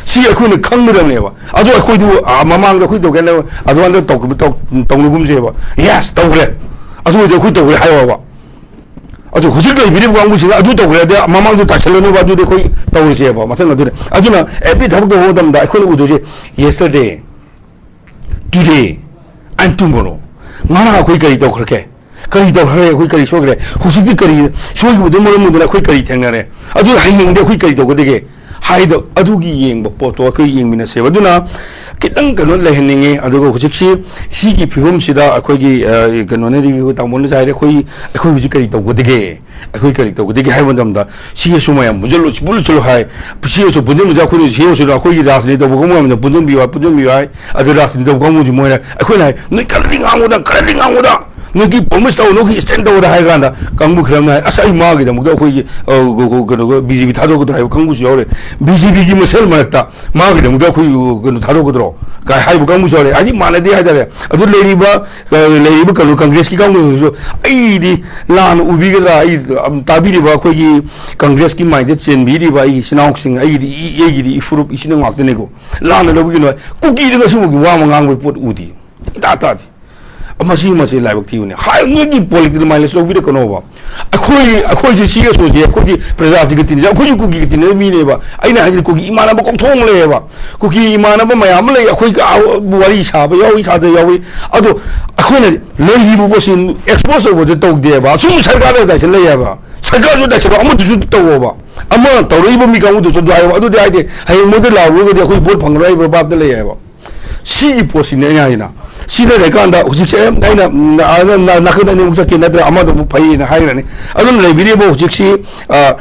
ꯁꯤ ꯑꯩꯈꯣꯏꯅ ꯈꯪꯒꯗꯕꯅꯦꯕ꯫ ꯑꯗꯣ ꯑꯩꯈꯣꯏꯗꯨ, ꯑꯥ, ꯃꯃꯥꯡꯗ ꯑꯩꯈꯣꯏ ꯇꯧꯒꯦ ꯍꯥꯏꯅ ꯑꯗꯨꯃꯥꯏꯅ ꯇꯧ-, ꯇꯧ-, ꯇꯧꯅꯒꯨꯝꯁꯦꯕ꯫ Yes, ꯇꯧꯈ꯭ꯔꯦ꯫ ꯑꯗꯨ ꯑꯣꯏꯔꯗꯤ ꯑꯩꯈꯣꯏ ꯇꯧꯈ꯭ꯔꯦ ꯍꯥꯏꯌꯣꯕ꯫ ꯑꯗꯨ ꯍꯧꯖꯤꯛ ꯂꯩꯕꯤꯔꯤꯕ ꯀꯥꯡꯕꯨꯁꯤꯅ ꯑꯗꯨ ꯇꯧꯈ꯭ꯔꯦ, ꯑꯗ ꯃꯃꯥꯡꯗꯨ ꯇꯥꯏꯁꯜꯂꯅꯨꯕ, ꯑꯗꯨꯗꯤ ꯑꯩꯈꯣꯏ ꯇꯧꯔꯁꯦꯕ ꯃꯊꯪ꯫ ꯑꯗꯨꯅ, ꯑꯗꯨꯅ every ꯊꯕꯛ ꯇꯧꯕ ꯃꯇꯝꯗ ꯑꯩꯈꯣꯏꯅ ꯎꯗꯣꯏꯁꯦ yesterday, today and tomorrow꯫ ꯉꯔꯥꯡ ꯑꯩꯈꯣꯏ ꯀꯔꯤ ꯇꯧꯈ꯭ꯔꯒꯦ? ꯀꯔꯤ ꯇꯧꯈ꯭ꯔꯦ? ꯑꯩꯈꯣꯏ ꯀꯔꯤ ꯁꯣꯏꯈ꯭ꯔꯦ? ꯍꯧꯖꯤꯛꯇꯤ ꯀꯔꯤ ꯁꯣꯏꯈꯤꯕꯗꯨꯅ ꯃꯔꯝ ꯑꯣꯏꯗꯨꯅ ꯑꯩꯈꯣꯏ ꯀꯔꯤ ꯊꯦꯡꯅꯔꯦ? ꯑꯗꯨ ꯍꯌꯦꯡꯗꯤ ꯑꯩꯈꯣꯏ ꯀꯔꯤ ꯇꯧꯒꯗꯒꯦ? ꯍꯥꯏꯗ ꯑꯗꯨꯒꯤ ꯌꯦꯡꯕ ꯄꯣꯠꯇꯣ ꯑꯩꯈꯣꯏ ꯌꯦꯡꯃꯤꯟꯅꯁꯦꯕ꯫ ꯑꯗꯨꯅ ꯈꯤꯇꯪ ꯀꯩꯅꯣ ꯂꯩꯍꯟꯅꯤꯡꯉꯤ꯫ ꯑꯗꯨꯒ ꯍꯧꯖꯤꯛꯁꯤ ꯁꯤꯒꯤ ꯐꯤꯕꯝꯁꯤꯗ ꯑꯩꯈꯣꯏꯒꯤ, ꯑ, ꯀꯩꯅꯣꯅꯗꯤ, ꯑꯩꯈꯣꯏ ꯇꯥꯃꯣꯅꯁꯨ ꯍꯥꯏꯔꯦ, ꯑꯩꯈꯣꯏ, ꯑꯩꯈꯣꯏ ꯍꯧꯖꯤꯛ ꯀꯔꯤ ꯇꯧꯒꯗꯒꯦ? ꯑꯩꯈꯣꯏ ꯀꯔꯤ ꯇꯧꯒꯗꯒꯦ ꯍꯥꯏꯕ ꯃꯇꯝꯗ, ꯁꯤ ꯑꯦꯁ ꯑꯣ ꯃꯌꯥꯝ ꯄꯨꯟꯁꯤꯜꯂꯨ, ꯄꯨꯟꯁꯤꯜꯂꯨ ꯍꯥꯏ꯫ ꯁꯤ ꯑꯦꯁ ꯑꯣ ꯄꯨꯟꯁꯤꯟꯕꯁꯦ ꯑꯩꯈꯣꯏꯅ ꯁꯤ ꯑꯦꯁ ꯑꯣꯗ ꯑꯩꯈꯣꯏꯒꯤ ꯔꯥꯖꯅꯤꯇꯤ ꯇꯧꯕ ꯀꯥꯡꯕꯨ ꯃꯌꯥꯝꯗ ꯄꯨꯟꯁꯤꯟꯕꯤꯌꯨ ꯍꯥꯏ, ꯄꯨꯟꯁꯤꯟꯕꯤꯌꯨ ꯍꯥꯏ꯫ ꯑꯗꯨ ꯔꯥꯖꯅꯤꯇꯤ ꯇꯧꯕ ꯀꯥꯡꯕꯨꯁꯤ ꯃꯣꯏꯅ ꯑꯩꯈꯣꯏꯅ ꯍꯥꯏ, "ꯅꯣꯏ ꯈꯔꯗꯤ ꯉꯥꯡꯉꯨꯗ, ꯈꯔꯗꯤ ꯉꯥꯡꯉꯨꯗ, ꯅꯣꯏꯒꯤ promise ꯇꯧ, ꯅꯣꯏꯒꯤ stand ꯇꯧꯗ" ꯍꯥꯏ ꯀꯥꯟꯗ ꯀꯥꯡꯕꯨ ꯈꯔ ꯑꯃꯅ ꯍꯥꯏ, "ꯑꯁ, ꯑꯩ ꯃꯥꯒꯤꯗꯃꯛꯇ ꯑꯩꯈꯣꯏꯒꯤ, ꯑ, ꯀ-, ꯀ-, ꯀꯩꯅꯣꯒ B J P ꯊꯥꯗꯣꯛꯀꯗ꯭ꯔꯥ" ꯍꯥꯏꯕ ꯀꯥꯡꯕꯨꯁꯨ ꯌꯥꯎꯔꯦ꯫ B J P ꯒꯤ ꯃꯁꯦꯜ ꯃꯔꯛꯇ ꯃꯥꯒꯤꯗꯃꯛꯇ ꯑꯩꯈꯣꯏ, ꯑ, ꯀꯩꯅꯣ ꯊꯥꯗꯣꯛꯀꯗ꯭ꯔꯣ ꯀꯥꯏ ꯍꯥꯏꯕ ꯀꯥꯡꯕꯨꯁꯨ ꯌꯥꯎꯔꯦ꯫ ꯍꯥꯏꯗꯤ ꯃꯥꯟꯅꯗꯦ ꯍꯥꯏꯇꯥꯔꯦ꯫ ꯑꯗꯨ ꯂꯩꯔꯤꯕ, ꯑ, ꯂꯩꯔꯤꯕ ꯀꯩꯅꯣ ꯀꯪꯒ꯭ꯔꯦꯁꯀꯤ ꯀꯥꯡꯕꯨꯁꯤꯁꯨ ꯑꯩꯗꯤ ꯂꯥꯟꯅ ꯎꯕꯤꯒꯗ꯭ꯔꯥ, ꯑꯩ, ꯑꯝ, ꯇꯥꯕꯤꯔꯤꯕ ꯑꯩꯈꯣꯏꯒꯤ ꯀꯪꯒ꯭ꯔꯦꯁꯀꯤ ꯃꯥꯏꯟꯗ ꯆꯦꯟꯕꯤꯔꯤꯕ ꯑꯩꯒꯤ ꯏꯆꯤꯟ ꯏꯅꯥꯎꯁꯤꯡ, ꯑꯩꯒꯤꯗꯤ ꯏ-, ꯑꯩꯒꯤꯗꯤ ꯏꯐꯨꯔꯨꯞ ꯏꯆꯤꯟ ꯏꯅꯥꯎ ꯉꯥꯛꯇꯅꯤꯀꯣ꯫ ꯂꯥꯟꯅ ꯂꯧꯕꯤꯒꯅꯨ ꯍꯥꯏ꯫ ꯀꯨꯀꯤꯗ ꯉꯁꯤꯐꯥꯎꯒꯤ ꯋꯥ ꯑꯃ ꯉꯥꯡꯕꯒꯤ ꯄꯣꯠ ꯎꯗꯦ꯫ ꯏꯇꯥ ꯇꯥꯗꯦ꯫ ꯃꯁꯤ ꯃꯁꯤ ꯂꯥꯏꯕꯛ ꯊꯤꯕꯅꯤ꯫ ꯍꯥꯏ, ꯅꯣꯏꯒꯤ ꯄꯣꯂꯤꯇꯤꯀꯦꯜ ꯃꯥꯏꯂꯦꯖ ꯂꯧꯕꯤꯔꯛꯀꯅꯣꯕ꯫ ꯑꯩꯈꯣꯏ, ꯑꯩꯈꯣꯏꯁꯦ ꯁꯤ ꯑꯦꯁ ꯑꯣꯁꯦ ꯑꯩꯈꯣꯏꯒꯤ ꯄ꯭ꯔꯖꯥꯁꯤꯒ ꯇꯤꯟꯅꯖ-, ꯑꯩꯈꯣꯏꯁꯨ ꯀꯨꯀꯤꯒ ꯇꯤꯟꯅꯕ ꯃꯤꯅꯦꯕ꯫ ꯑꯩꯅ ꯍꯥꯏꯗꯤ ꯀꯨꯀꯤ ꯏꯃꯥꯟꯅꯕ ꯀꯣꯛꯊꯣꯡ ꯂꯩꯌꯦꯕ꯫ ꯀꯨꯀꯤ ꯏꯃꯥꯟꯅꯕ ꯃꯌꯥꯝ ꯑꯃ ꯂꯩ, ꯑꯩꯈꯣꯏꯒ ꯋꯥꯔꯤ ꯁꯥꯕ ꯌꯥꯎꯏ, ꯁꯥꯗ ꯌꯥꯎꯏ꯫ ꯑꯗꯣ ꯑꯩꯈꯣꯏꯅ ꯂꯩꯔꯤꯕ ꯄꯣꯠꯁꯤ ꯑꯦꯛꯁꯄꯣꯖ ꯇꯧꯕꯁꯦ ꯇꯧꯗꯦꯕ꯫ ꯑꯁꯨꯝ ꯁꯔꯀꯥꯔꯗ ꯗꯥꯏꯁꯟ ꯂꯩꯌꯦꯕ꯫ ꯁꯔꯀꯥꯔꯁꯨ ꯗꯥꯏꯁꯟ ꯑꯃꯗꯨꯁꯨ ꯇꯧꯋꯣꯕ꯫ ꯑꯃ ꯇꯧꯔꯛꯏꯕ ꯃꯤ ꯀꯥꯡꯕꯨꯗꯨꯁꯨ ꯑꯗꯨ ꯍꯥꯏꯌꯣ꯫ ꯑꯗꯨꯗꯤ ꯍꯥꯏꯗꯤ ꯍꯌꯦꯡ ꯃꯣꯏꯗ ꯂꯥꯎꯔꯨꯔꯒꯗꯤ ꯑꯩꯈꯣꯏ ꯚꯣꯠ ꯐꯪꯉꯔꯣꯏ ꯍꯥꯏꯕ ꯚꯥꯞꯇ ꯂꯩꯌꯦꯕ꯫ ꯁꯤꯒꯤ ꯄꯣꯠꯁꯤꯅꯦ ꯑꯩꯅ ꯍꯥꯏꯁꯤꯅ꯫ ꯁꯤ ꯂꯩꯔꯀꯥꯟꯗ ꯍꯧꯖꯤꯛꯁꯦ ꯑꯩꯅ ꯅ-, ꯅ-, ꯅꯥꯀꯟ ꯑꯅꯤꯃꯨꯛ ꯆꯠꯀꯦ ꯅꯠꯇ꯭ꯔ ꯑꯃꯗ ꯑꯃꯨꯛ ꯐꯩꯌꯦꯅ ꯍꯥꯏꯈ꯭ꯔꯅꯤ꯫ ꯑꯗꯨꯅ ꯂꯩꯕꯤꯔꯤꯕ ꯍꯧꯖꯤꯛꯁꯤ, ꯑ,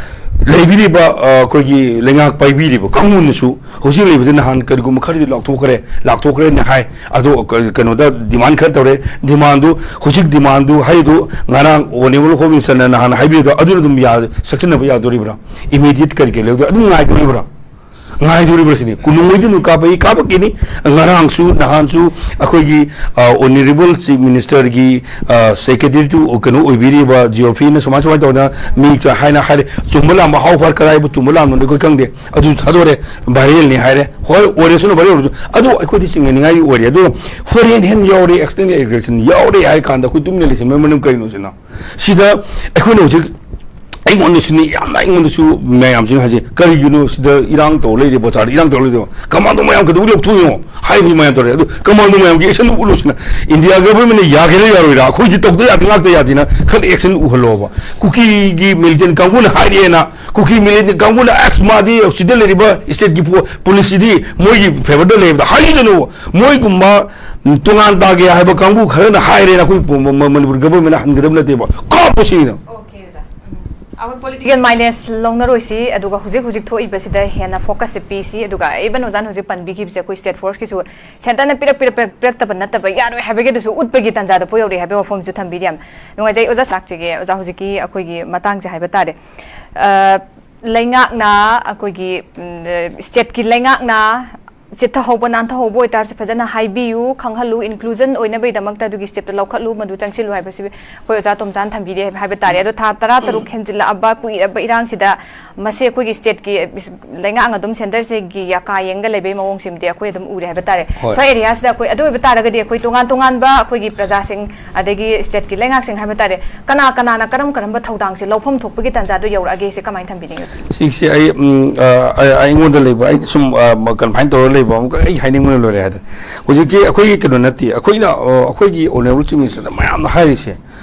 ꯂꯩꯕꯤꯔꯤꯕ, ꯑ, ꯑꯩꯈꯣꯏꯒꯤ ꯂꯩꯉꯥꯛ ꯄꯥꯏꯕꯤꯔꯤꯕ ꯀꯥꯡꯕꯨꯅꯁꯨ ꯍꯧꯖꯤꯛ ꯂꯩꯕꯁꯦ ꯅꯍꯥꯟ ꯀꯔꯤꯒꯨꯝꯕ ꯈꯔꯗꯤ ꯂꯥꯎꯊꯣꯛꯈ꯭ꯔꯦ, ꯂꯥꯎꯊꯣꯛꯈ꯭ꯔꯦꯅ ꯍꯥꯏ꯫ ꯑꯗꯣ ꯀ-, ꯀꯩꯅꯣꯗ ꯗꯤꯃꯥꯟ ꯈꯔ ꯇꯧꯔꯦ꯫ ꯗꯤꯃꯥꯟꯗꯨ, ꯍꯧꯖꯤꯛ ꯗꯤꯃꯥꯟꯗꯨ ꯍꯥꯏꯔꯤꯗꯨ ꯉꯔꯥꯡ ꯑꯣꯅꯦꯕꯜ ꯍꯣꯝ ꯃꯤꯅꯤꯁꯇꯔꯅ ꯅꯍꯥꯟ ꯍꯥꯏꯕꯤꯔꯤꯗꯣ ꯑꯗꯨꯅ ꯑꯗꯨꯝ ꯌꯥ-, ꯁꯛꯆꯟꯅꯕ ꯌꯥꯗꯣꯔꯤꯕ꯭ꯔꯥ? ꯏꯃꯤꯗꯤꯌꯦꯠ ꯀꯔꯤ ꯀꯔꯤ ꯂꯩꯕꯗꯣ ꯑꯗꯨꯝ ꯉꯥꯏꯗꯣꯔꯤꯕ꯭ꯔꯥ? ꯉꯥꯏꯗꯣꯔꯤꯕ꯭ꯔꯥ ꯁꯤꯅꯤ꯫ ꯀꯣꯅꯨꯡꯃꯩꯗꯤ ꯑꯗꯨꯝ ꯀꯥꯞꯄꯛꯏ, ꯀꯥꯞꯄꯛꯈꯤꯅꯤ꯫ ꯉꯔꯥꯡꯁꯨ, ꯅꯍꯥꯟꯁꯨ ꯑꯩꯈꯣꯏꯒꯤ, ꯑ, ꯑꯣꯅꯦꯔꯦꯕꯜ ꯆꯤꯐ ꯃꯤꯅꯤꯁꯇꯔꯒꯤ, ꯑ, ꯁꯦꯀ꯭ꯔꯦꯇꯔꯤꯗꯨ ꯀꯩꯅꯣ ꯑꯣꯏꯕꯤꯔꯤꯕ ꯖꯤ ꯑꯣ ꯄꯤꯅ ꯁꯨꯃꯥꯏ ꯁꯨꯃꯥꯏꯅ ꯇꯧꯗꯅ ꯃꯤ ꯍꯥꯏꯅ ꯍꯥꯏꯔꯦ꯫ ꯆꯨꯝꯕ ꯂꯥꯟꯕ, how far, ꯀꯗꯥꯏꯕꯨ ꯆꯨꯝꯕ ꯂꯥꯟꯕꯅꯣ ꯑꯩꯈꯣꯏ ꯈꯪꯗꯦ꯫ ꯑꯗꯨ ꯊꯥꯗꯣꯔꯦ, ꯚꯥꯏꯔꯦꯜꯅꯤ ꯍꯥꯏꯔꯦ꯫ ꯍꯣꯏ, ꯑꯣꯏꯔꯁꯅꯨ, ꯚꯥꯏꯔꯦꯜ ꯑꯣꯏꯔꯁꯨ꯫ ꯑꯗꯨ ꯑꯩꯈꯣꯏꯗꯤ ꯆꯤꯡꯅꯅꯤꯡꯉꯥꯏꯒꯤ ꯑꯣꯏꯔꯦ꯫ ꯑꯗꯨ ꯐꯣꯔꯦꯟ ꯍꯦꯟ ꯌꯥꯎꯔꯦ, ꯑꯦꯛꯁꯇꯔꯅꯦꯜ ꯑꯦꯒ꯭ꯔꯦꯁꯟ ꯌꯥꯎꯔꯦ ꯍꯥꯏꯔ ꯀꯥꯟꯗ ꯑꯩꯈꯣꯏ ꯇꯨꯃꯤꯟꯅ ꯂꯩꯁꯤꯟꯕꯒꯤ ꯃꯔꯝ ꯀꯩꯅꯣ ꯁꯤꯅ? ꯁꯤꯗ ꯑꯩꯈꯣꯏꯅ ꯍꯧꯖꯤꯛ, ꯑꯩꯉꯣꯟꯗꯁꯨꯅꯤ, ꯌꯥꯝꯅ ꯑꯩꯉꯣꯟꯗꯁꯨ ꯃꯌꯥꯝꯁꯤꯅ ꯍꯥꯏꯁꯦ, "ꯀꯔꯤꯒꯤꯅꯣ ꯁꯤꯗ ꯏꯔꯥꯡ ꯇꯧꯔ ꯂꯩꯔꯦ, ꯕꯖꯥꯔꯗ ꯏꯔꯥꯡ ꯇꯧꯔ ꯂꯩꯔꯦ? ꯀꯃꯥꯟꯗꯣ ꯃꯌꯥꯝ ꯀꯩꯗꯧꯕꯩ ꯂꯧꯊꯣꯛꯏꯅꯣ?" ꯍꯥꯏꯕ ꯃꯌꯥꯝ ꯇꯧꯔꯦ꯫ ꯑꯗꯨ ꯀꯃꯥꯟꯗꯣ ꯃꯌꯥꯝꯒꯤ ꯑꯦꯛꯁꯟ ꯎꯠꯂꯨꯁꯤꯅ ꯏꯟꯗꯤꯌꯥ ꯒꯚꯔꯟꯃꯦꯟꯠꯅ ꯌꯥꯒꯦꯔꯥ ꯌꯥꯔꯣꯏꯔꯥ, ꯑꯩꯈꯣꯏꯗꯤ ꯇꯧꯗ ꯌꯥꯗꯦ, ꯉꯥꯛꯇ ꯌꯥꯗꯦꯅ ꯈꯔ ꯑꯦꯛꯁꯟ ꯎꯍꯜꯂꯣꯕ꯫ ꯀꯨꯀꯤꯒꯤ ꯃꯤꯂꯤꯇꯦꯟꯠ ꯀꯥꯡꯕꯨꯅ ꯍꯥꯏꯔꯛꯑꯦꯅ, ꯀꯨꯀꯤ ꯃꯤꯂꯤꯇꯦꯟꯠ ꯀꯥꯡꯕꯨꯅ, "ꯑꯁ, ꯃꯥꯗꯤ ꯁꯤꯗ ꯂꯩꯔꯤꯕ ꯁ꯭ꯇꯦꯠꯀꯤ ꯄꯨ-, ꯄꯨꯂꯤꯁꯁꯤꯗꯤ ꯃꯣꯏꯒꯤ ꯐꯦꯚꯔꯗ ꯂꯩꯕꯗ ꯍꯥꯏꯖꯅꯨ꯫ ꯃꯣꯏꯒꯨꯝꯕ ꯇꯣꯉꯥꯟ ꯇꯥꯒꯦ ꯍꯥꯏꯕ ꯀꯥꯡꯕꯨ ꯈꯔꯅ ꯍꯥꯏꯔꯦꯅ ꯑꯩꯈꯣꯏ ꯄꯨ-, ꯃ-, ꯃ-, ꯃꯅꯤꯄꯨꯔ ꯒꯚꯔꯟꯃꯦꯟꯠꯅ ꯍꯟꯒꯗꯕ ꯅꯠꯇꯦꯕ, ꯀꯥꯞꯄꯨ ꯁꯤꯅ"꯫ ꯑꯣꯀꯦ, ꯑꯣꯖꯥ꯫ ꯎꯝ꯫ ꯑꯩꯈꯣꯏ ꯄꯣꯂꯤꯇꯤꯀꯦꯜ ꯃꯥꯏꯂꯦꯖ ꯂꯧꯅꯔꯣꯏꯁꯤ, ꯑꯗꯨꯒ ꯍꯧꯖꯤꯛ ꯍꯧꯖꯤꯛ ꯊꯣꯛꯏꯕꯁꯤꯗ ꯍꯦꯟꯅ ꯐꯣꯀꯁꯁꯦ ꯄꯤꯁꯤ꯫ ꯑꯗꯨꯒ ꯏꯚꯟ ꯑꯣꯖꯥꯅ ꯍꯧꯖꯤꯛ ꯄꯟꯕꯤꯈꯤꯕꯁꯦ, ꯑꯩꯈꯣꯏ ꯁ꯭ꯇꯦꯠ ꯐꯣꯔꯁꯀꯤꯁꯨ ꯁꯦꯟꯇꯔꯅ ꯄꯤꯔꯛ, ꯄꯤꯔꯛ, ꯄꯤꯔꯛ, ꯄꯤꯔꯛꯇꯕ ꯅꯠꯇꯕ ꯌꯥꯔꯣꯏ ꯍꯥꯏꯕꯒꯤ ꯑꯗꯨꯁꯨ ꯎꯠꯄꯒꯤ ꯇꯥꯟꯖꯥꯗ ꯄꯣ ꯌꯧꯔꯛꯑꯦ ꯍꯥꯏꯕꯒꯤ ꯋꯥꯐꯝꯁꯨ ꯊꯝꯕꯤꯔꯤ꯫ ꯌꯥꯝ ꯅꯨꯡꯉꯥꯏꯖꯩ ꯑꯣꯖꯥ꯫ ꯂꯥꯛꯆꯒꯦ ꯑꯣꯖꯥ, ꯍꯧꯖꯤꯛꯀꯤ ꯑꯩꯈꯣꯏꯒꯤ ꯃꯇꯥꯡꯁꯦ ꯍꯥꯏꯕ ꯇꯥꯔꯦ꯫ ꯑ, ꯂꯩꯉꯥꯛꯅ, ꯑꯩꯈꯣꯏꯒꯤ, ꯎꯝ, ꯁ꯭ꯇꯦꯠꯀꯤ ꯂꯩꯉꯥꯛꯅ ꯆꯤꯠꯊꯍꯧꯕ ꯅꯥꯟꯊꯍꯧꯕ ꯑꯣꯏꯇꯥꯔꯁꯨ ꯐꯖꯅ ꯍꯥꯏꯕꯤꯌꯨ, ꯈꯪꯍꯜꯂꯨ, inclusion ꯑꯣꯏꯅꯕꯒꯤꯗꯃꯛꯇ ꯑꯗꯨꯒꯤ step ꯇꯣ ꯂꯧꯈꯠꯂꯨ, ꯃꯗꯨ ꯆꯪꯁꯤꯜꯂꯨ ꯍꯥꯏꯕꯁꯤ ꯑꯩꯈꯣꯏ ꯑꯣꯖꯥ ꯇꯣꯝꯆꯥꯅ ꯊꯝꯕꯤꯔꯦ ꯍꯥꯏꯕ ꯇꯥꯔꯦ꯫ ꯑꯗꯣ ꯊꯥ ꯇꯔꯥ ꯇꯔꯨꯛ ꯍꯦꯟꯖꯤꯜꯂꯛꯑꯕ ꯀꯨꯏꯔꯕ ꯏꯔꯥꯡꯁꯤꯗ ꯃꯁꯤ ꯑꯩꯈꯣꯏꯒꯤ state ꯀꯤ ꯂꯩꯉꯥꯛꯅ ꯑꯗꯨꯝ centre ꯁꯤꯒꯤ ꯌꯥꯀꯥ ꯌꯦꯡꯒ ꯂꯩꯕꯒꯤ ꯃꯑꯣꯡꯁꯤꯃꯗꯤ ꯑꯩꯈꯣꯏ ꯑꯗꯨꯝ ꯎꯔꯦ ꯍꯥꯏꯕ ꯇꯥꯔꯦ꯫ ꯍꯣꯏ꯫ ꯁ꯭ꯋꯥꯏ area ꯁꯤꯗ ꯑꯩꯈꯣꯏ ꯑꯗꯨ ꯑꯣꯏꯕ ꯇꯥꯔꯒꯗꯤ ꯑꯩꯈꯣꯏ ꯇꯣꯉꯥꯟ ꯇꯣꯉꯥꯟꯕ ꯑꯩꯈꯣꯏꯒꯤ ꯄ꯭ꯔꯖꯥꯁꯤꯡ ꯑꯗꯒꯤ state ꯀꯤ ꯂꯩꯉꯥꯛꯁꯤꯡ ꯍꯥꯏꯕ ꯇꯥꯔꯦ, ꯀꯅꯥ ꯀꯅꯥꯅ ꯀꯔꯝ ꯀꯔꯝꯕ ꯊꯧꯗꯥꯡꯁꯦ ꯂꯧꯐꯝ ꯊꯣꯛꯄꯒꯤ ꯇꯥꯟꯖꯥꯗꯣ ꯌꯧꯔꯛꯑꯒꯦ ꯁꯤ ꯀꯃꯥꯏꯅ ꯊꯝꯕꯤꯅꯤꯡꯉꯤ? ꯁꯤꯁꯦ ꯑꯩ, ꯎꯝ, ꯑ, ꯑ, ꯑꯩꯉꯣꯟꯗ ꯂꯩꯕ, ꯑꯩ ꯁꯨꯝ, ꯑ, ꯃ-, confine ꯇꯧꯔ ꯂꯩꯕ ꯑꯃꯨꯛꯀ ꯑꯩ ꯍꯥꯏꯅꯤꯡꯕꯅ ꯂꯣꯏꯔꯦ ꯍꯥꯏꯗꯅ꯫ ꯍꯧꯖꯤꯛꯀꯤ ꯑꯩꯈꯣꯏꯒꯤ ꯀꯩꯅꯣ ꯅꯠꯇꯦ, ꯑꯩꯈꯣꯏꯅ, ꯑ, ꯑꯩꯈꯣꯏꯒꯤ honourable chief minister ꯅ ꯃꯌꯥꯝꯅ ꯍꯥꯏꯔꯤꯁꯦ,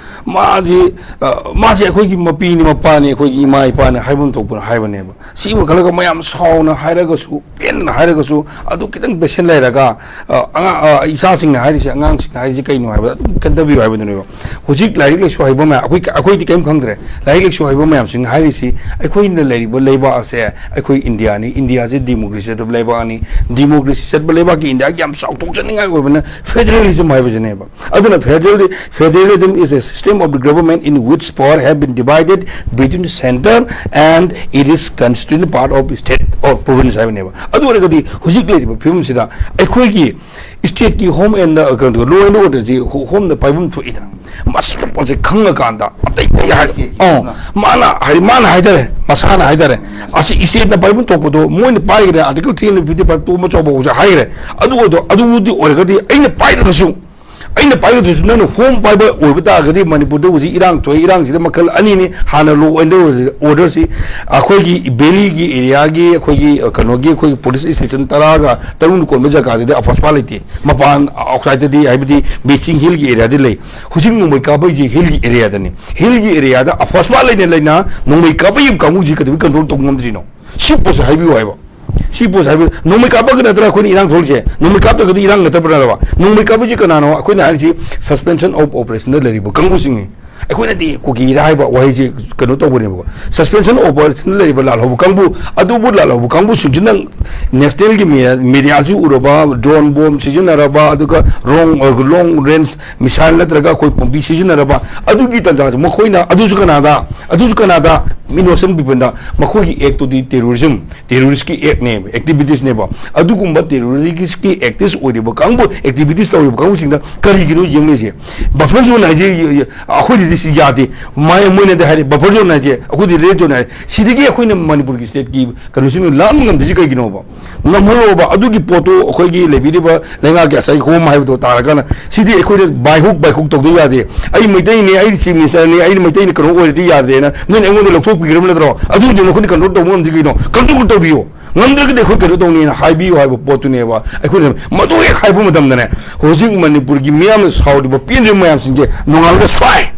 ꯃꯥꯁꯤ, ꯑ, ꯃꯥꯁꯤ ꯑꯩꯈꯣꯏꯒꯤ ꯃꯄꯤꯅꯤ, ꯃꯄꯥꯅꯤ, ꯑꯩꯈꯣꯏꯒꯤ ꯏꯃꯥ ꯏꯄꯥꯅꯤ ꯍꯥꯏꯐꯝ ꯊꯣꯛꯄꯅ ꯍꯥꯏꯕꯅꯦꯕ꯫ ꯁꯤꯃ ꯈꯜꯂꯒ ꯃꯌꯥꯝ ꯁꯥꯎꯅ ꯍꯥꯏꯔꯒꯁꯨ, ꯄꯦꯟꯅ ꯍꯥꯏꯔꯒꯁꯨ, ꯑꯗꯨ ꯈꯤꯇꯪ ꯄꯦꯁꯦꯟ ꯂꯩꯔꯒ, ꯑ, ꯑꯉꯥꯡ, ꯑ, ꯏꯆꯥꯁꯤꯡꯅ ꯍꯥꯏꯔꯤꯁꯦ, ꯑꯉꯥꯡꯁꯤꯡꯅ ꯍꯥꯏꯔꯤꯁꯦ ꯀꯩꯅꯣ ꯍꯥꯏꯕꯗ ꯑꯗꯨꯝ ꯈꯟꯊꯕꯤꯌꯨ ꯍꯥꯏꯕꯗꯨꯅꯦꯕ꯫ ꯍꯧꯖꯤꯛ ꯂꯥꯏꯔꯤꯛ ꯂꯥꯏꯁꯨ ꯍꯩꯕ ꯃꯌꯥꯝ, ꯑꯩꯈꯣꯏ, ꯑꯩꯈꯣꯏꯗꯤ ꯀꯔꯤꯝ ꯈꯪꯗ꯭ꯔꯦ꯫ ꯂꯥꯏꯔꯤꯛ ꯂꯥꯏꯁꯨ ꯍꯩꯕ ꯃꯌꯥꯝꯁꯤꯡꯅ ꯍꯥꯏꯔꯤꯁꯤ, ꯑꯩꯈꯣꯏꯅ ꯂꯩꯔꯤꯕ ꯂꯩꯕꯥꯛ ꯑꯁꯦ ꯑꯩꯈꯣꯏ ꯏꯟꯗꯤꯌꯥꯅꯤ, ꯏꯟꯗꯤꯌꯥꯁꯦ democracy ꯆꯠꯄ ꯂꯩꯕꯥꯛꯅꯤ, democracy ꯆꯠꯄ ꯂꯩꯕꯥꯛꯀꯤ ꯏꯟꯗꯤꯌꯥꯒꯤ ꯌꯥꯝ ꯆꯥꯎꯊꯣꯛꯆꯅꯤꯡꯉꯥꯏ ꯑꯣꯏꯕꯅ federalism ꯍꯥꯏꯕꯁꯤꯅꯦꯕ꯫ ꯑꯗꯨꯅ federal, federalism is a system of the government in which power have been divided between the center and it is constituent part of state or province ꯍꯥꯏꯕꯅꯦꯕ꯫ ꯑꯗꯨ ꯑꯣꯏꯔꯒꯗꯤ ꯍꯧꯖꯤꯛ ꯂꯩꯔꯤꯕ ꯐꯤꯕꯝꯁꯤꯗ ꯑꯩꯈꯣꯏꯒꯤ state ꯀꯤ home and, ꯑ, ꯀꯩꯅꯣ, law and order ꯁꯤ ꯍꯣ-, ꯍꯣꯝꯅ ꯄꯥꯏꯐꯝ ꯊꯣꯛꯏꯗꯅ, ꯃꯁꯤꯒꯤ ꯄꯣꯠꯁꯦ ꯈꯪꯉꯀꯥꯟꯗ ꯑꯇꯩ ꯑꯇꯩ ꯍꯥꯏ-, ꯑ, ꯃꯥꯅ ꯍꯥꯏ-, ꯃꯥꯅ ꯍꯥꯏꯇꯥꯔꯦ, ꯃꯁꯥꯅ ꯍꯥꯏꯇꯥꯔꯦ, ꯑꯁꯤ state ꯅ ꯄꯥꯏꯐꯝ ꯊꯣꯛꯄꯗꯣ ꯃꯣꯏꯅ ꯄꯥꯏꯈ꯭ꯔꯦ, Article three hundred fifty five ꯇꯣꯛ ꯑꯃ ꯆꯥꯎꯕ ꯍꯧꯖꯤꯛ ꯍꯥꯏꯈ꯭ꯔꯦ꯫ ꯑꯗꯨ ꯑꯣꯏꯗꯣ-, ꯑꯗꯨꯗꯤ ꯑꯣꯏꯔꯒꯗꯤ ꯑꯩꯅ ꯄꯥꯏꯗ꯭ꯔꯒꯁꯨ, ꯑꯩꯅ ꯄꯥꯏꯒꯗ꯭ꯔꯁꯨ ꯅꯪꯅ home ꯄꯥꯏꯕ ꯑꯣꯏꯕ ꯇꯥꯔꯒꯗꯤ ꯃꯅꯤꯄꯨꯔꯗ ꯍꯧꯖꯤꯛ ꯏꯔꯥꯡ ꯊꯣꯛꯑꯦ꯫ ꯏꯔꯥꯡꯁꯤꯗ ꯃꯈꯜ ꯑꯅꯤꯅꯤ꯫ ꯍꯥꯟꯅ law and order ꯁꯤ ꯑꯩꯈꯣꯏꯒꯤ valley ꯒꯤ area ꯒꯤ ꯑꯩꯈꯣꯏꯒꯤ, ꯑ, ꯀꯩꯅꯣꯒꯤ ꯑꯩꯈꯣꯏꯒꯤ police station ꯇꯔꯥꯒ ꯇꯔꯨꯛꯅ ꯀꯣꯟꯕ ꯖꯒꯥꯗꯗꯤ ꯑꯐꯁꯄꯥ ꯂꯩꯇꯦ꯫ ꯃꯄꯥꯟ outside ꯇꯗꯤ ꯍꯥꯏꯕꯗꯤ ꯕꯤꯔ ꯁꯤꯡ ꯍꯤꯜ ꯒꯤ area ꯗꯤ ꯂꯩ꯫ ꯍꯧꯖꯤꯛ ꯅꯣꯡꯃꯩ ꯀꯥꯞꯄꯛꯏꯁꯦ ꯍꯤꯜ ꯒꯤ area ꯗꯅꯤ꯫ ꯍꯤꯜ ꯒꯤ area ꯗ ꯑꯐꯁꯄꯥ ꯂꯩꯅ ꯂꯩꯅ ꯅꯣꯡꯃꯩ ꯀꯥꯞꯄꯛꯏꯕ ꯀꯥꯡꯕꯨꯁꯤ ꯀꯩꯗꯧꯕꯩ control ꯇꯧꯕ ꯉꯝꯗ꯭ꯔꯤꯅꯣ? ꯁꯤ ꯄꯣꯠꯁꯦ ꯍꯥꯏꯕꯤꯌꯨ ꯍꯥꯏꯕ꯫ ꯁꯤ ꯄꯣꯠꯁꯦ ꯍꯥꯏꯕ, ꯅꯣꯡꯃꯩ ꯀꯥꯞꯄꯒ ꯅꯠꯇ꯭ꯔꯥ ꯑꯩꯈꯣꯏꯅ ꯏꯔꯥꯡ ꯊꯣꯛꯂꯤꯁꯦ? ꯅꯣꯡꯃꯩ ꯀꯥꯞꯇ꯭ꯔꯒꯗꯤ ꯏꯔꯥꯡ ꯅꯠꯇꯕ꯭ꯔꯕ? ꯅꯣꯡꯃꯩ ꯀꯥꯞꯄꯁꯤ ꯀꯅꯥꯅꯣ? ꯑꯩꯈꯣꯏꯅ ꯍꯥꯏꯔꯤꯁꯤ suspension of operation ꯗ ꯂꯩꯔꯤꯕ ꯀꯥꯡꯕꯨꯁꯤꯡꯅꯤ꯫ ꯑꯩꯈꯣꯏꯅꯗꯤ ꯀꯨꯀꯤꯗ ꯍꯥꯏꯕ ꯋꯥꯍꯩꯁꯦ ꯀꯩꯅꯣ ꯇꯧꯕꯅꯦꯕꯀꯣ, ꯁꯁꯄꯦꯟꯁꯟ ꯑꯣꯐ ꯑꯣꯄꯔꯦꯁꯟ ꯂꯩꯔꯤꯕ ꯂꯥꯜꯍꯧꯕ ꯀꯥꯡꯕꯨ, ꯑꯗꯨꯕꯨ ꯂꯥꯜꯍꯧꯕ ꯀꯥꯡꯕꯨꯁꯤꯡꯁꯤꯅ ꯅꯦꯁꯅꯦꯜꯒꯤ ꯃꯦꯗꯤꯌꯥꯁꯨ ꯎꯔꯕ, ꯗ꯭ꯔꯣꯟ ꯕꯣꯝ ꯁꯤꯖꯤꯟꯅꯔꯕ, ꯑꯗꯨꯒ ꯔꯣꯡ ꯂꯣꯡ ꯔꯦꯟꯖ ꯃꯤꯁꯥꯏꯜ ꯅꯠꯇ꯭ꯔꯒ ꯑꯩꯈꯣꯏ ꯄꯣꯝꯕꯤ ꯁꯤꯖꯤꯟꯅꯔꯕ, ꯑꯗꯨꯒꯤ ꯇꯥꯟꯖꯥꯁꯦ ꯃꯈꯣꯏꯅ, ꯑꯗꯨꯁꯨ ꯀꯅꯥꯗ, ꯑꯗꯨꯁꯨ ꯀꯅꯥꯗ, ꯏꯅꯣꯁꯦꯟ ꯄꯤꯄꯜꯗ꯫ ꯃꯈꯣꯏꯒꯤ ꯑꯦꯛꯇꯨꯗꯤ ꯇꯦꯔꯣꯔꯤꯖꯝ, ꯇꯦꯔꯣꯔꯤꯁꯀꯤ ꯑꯦꯛꯅꯦꯕ, ꯑꯦꯛꯇꯤꯚꯤꯇꯤꯁꯅꯦꯕ꯫ ꯑꯗꯨꯒꯨꯝꯕ ꯇꯦꯔꯣꯔꯤꯁꯀꯤ ꯑꯦꯛꯇꯤꯁ ꯑꯣꯏꯔꯤꯕ ꯀꯥꯡꯕꯨ, ꯑꯦꯛꯇꯤꯚꯤꯇꯤꯁ ꯇꯧꯔꯤꯕ ꯀꯥꯡꯕꯨꯁꯤꯡꯗ ꯀꯔꯤꯒꯤꯅꯣ ꯌꯦꯡꯂꯤꯁꯦ? ꯕꯐꯔ ꯖꯣꯟ ꯍꯥꯏꯁꯦ ꯑꯩꯈꯣꯏꯗꯗꯤ ꯁꯤ ꯌꯥꯗꯦ꯫ ꯃꯥꯏ ꯃꯣꯏꯅꯗꯤ ꯍꯥꯏꯔꯦ ꯕꯐꯔ ꯖꯣꯟ ꯍꯥꯏꯁꯦ, ꯑꯩꯈꯣꯏꯗꯤ ꯔꯦꯗ ꯖꯣꯟ ꯍꯥꯏ꯫ ꯁꯤꯗꯒꯤ ꯑꯩꯈꯣꯏꯅ ꯃꯅꯤꯄꯨꯔꯒꯤ ꯁ꯭ꯇꯦꯠꯀꯤ ꯀꯩꯅꯣꯁꯤꯡꯗꯨ ꯂꯥꯟꯕ ꯉꯝꯗ꯭ꯔꯤꯁꯤ ꯀꯩꯒꯤꯅꯣꯕ? ꯉꯝꯍꯜꯂꯣꯕ꯫ ꯑꯗꯨꯒꯤ ꯄꯣꯠꯇꯨ ꯑꯩꯈꯣꯏꯒꯤ ꯂꯩꯕꯤꯔꯤꯕ ꯂꯩꯉꯥꯛꯀꯤ ꯉꯁꯥꯏ ꯍꯣꯝ ꯍꯥꯏꯕꯗꯣ ꯇꯥꯔꯀꯥꯟꯗ, ꯁꯤꯗꯤ ꯑꯩꯈꯣꯏꯅ ꯕꯥꯏꯍꯨꯛ ꯕꯥꯏꯍꯨꯛ ꯇꯧꯗꯕ ꯌꯥꯗꯦ꯫ ꯑꯩ ꯃꯩꯇꯩꯅꯤ, ꯑꯩ ꯆꯤꯐ ꯃꯤꯅꯤꯁꯇꯔꯅꯤ, ꯑꯩꯅ ꯃꯩꯇꯩꯅ ꯀꯩꯅꯣ ꯑꯣꯏꯔꯗꯤ ꯌꯥꯗ꯭ꯔꯦꯅ ꯅꯣꯏꯅ ꯑꯩꯉꯣꯟꯗ ꯂꯧꯊꯣꯛꯄꯤꯈ꯭ꯔꯕ ꯅꯠꯇ꯭ꯔꯣ? ꯑꯗꯨꯗꯤ ꯅꯈꯣꯏꯅ ꯀꯟꯇ꯭ꯔꯣꯜ ꯇꯧꯕ ꯉꯝꯗ꯭ꯔꯤ ꯀꯩꯅꯣ? ꯀꯟꯇ꯭ꯔꯣꯜ ꯇꯧꯕꯤꯌꯨ꯫ ꯉꯝꯗ꯭ꯔꯒꯗꯤ ꯑꯩꯈꯣꯏ ꯀꯩꯅꯣ ꯇꯧꯅꯤꯅ ꯍꯥꯏꯕꯤꯌꯨ ꯍꯥꯏꯕ ꯄꯣꯠꯇꯨꯅꯦꯕ꯫ ꯑꯩꯈꯣꯏꯅ ꯃꯗꯨ ꯍꯦꯛ ꯍꯥꯏꯕ ꯃꯇꯝꯗꯅꯦ, ꯍꯧꯖꯤꯛ ꯃꯅꯤꯄꯨꯔꯒꯤ ꯃꯤꯌꯥꯝꯅ ꯁꯥꯎꯔꯤꯕ ꯄꯦꯟꯗ꯭ꯔꯤꯕ ꯃꯌꯥꯝꯁꯤꯡꯁꯦ ꯅꯣꯡꯉꯥꯜꯂꯒ ꯁ꯭ꯋꯥꯏ꯫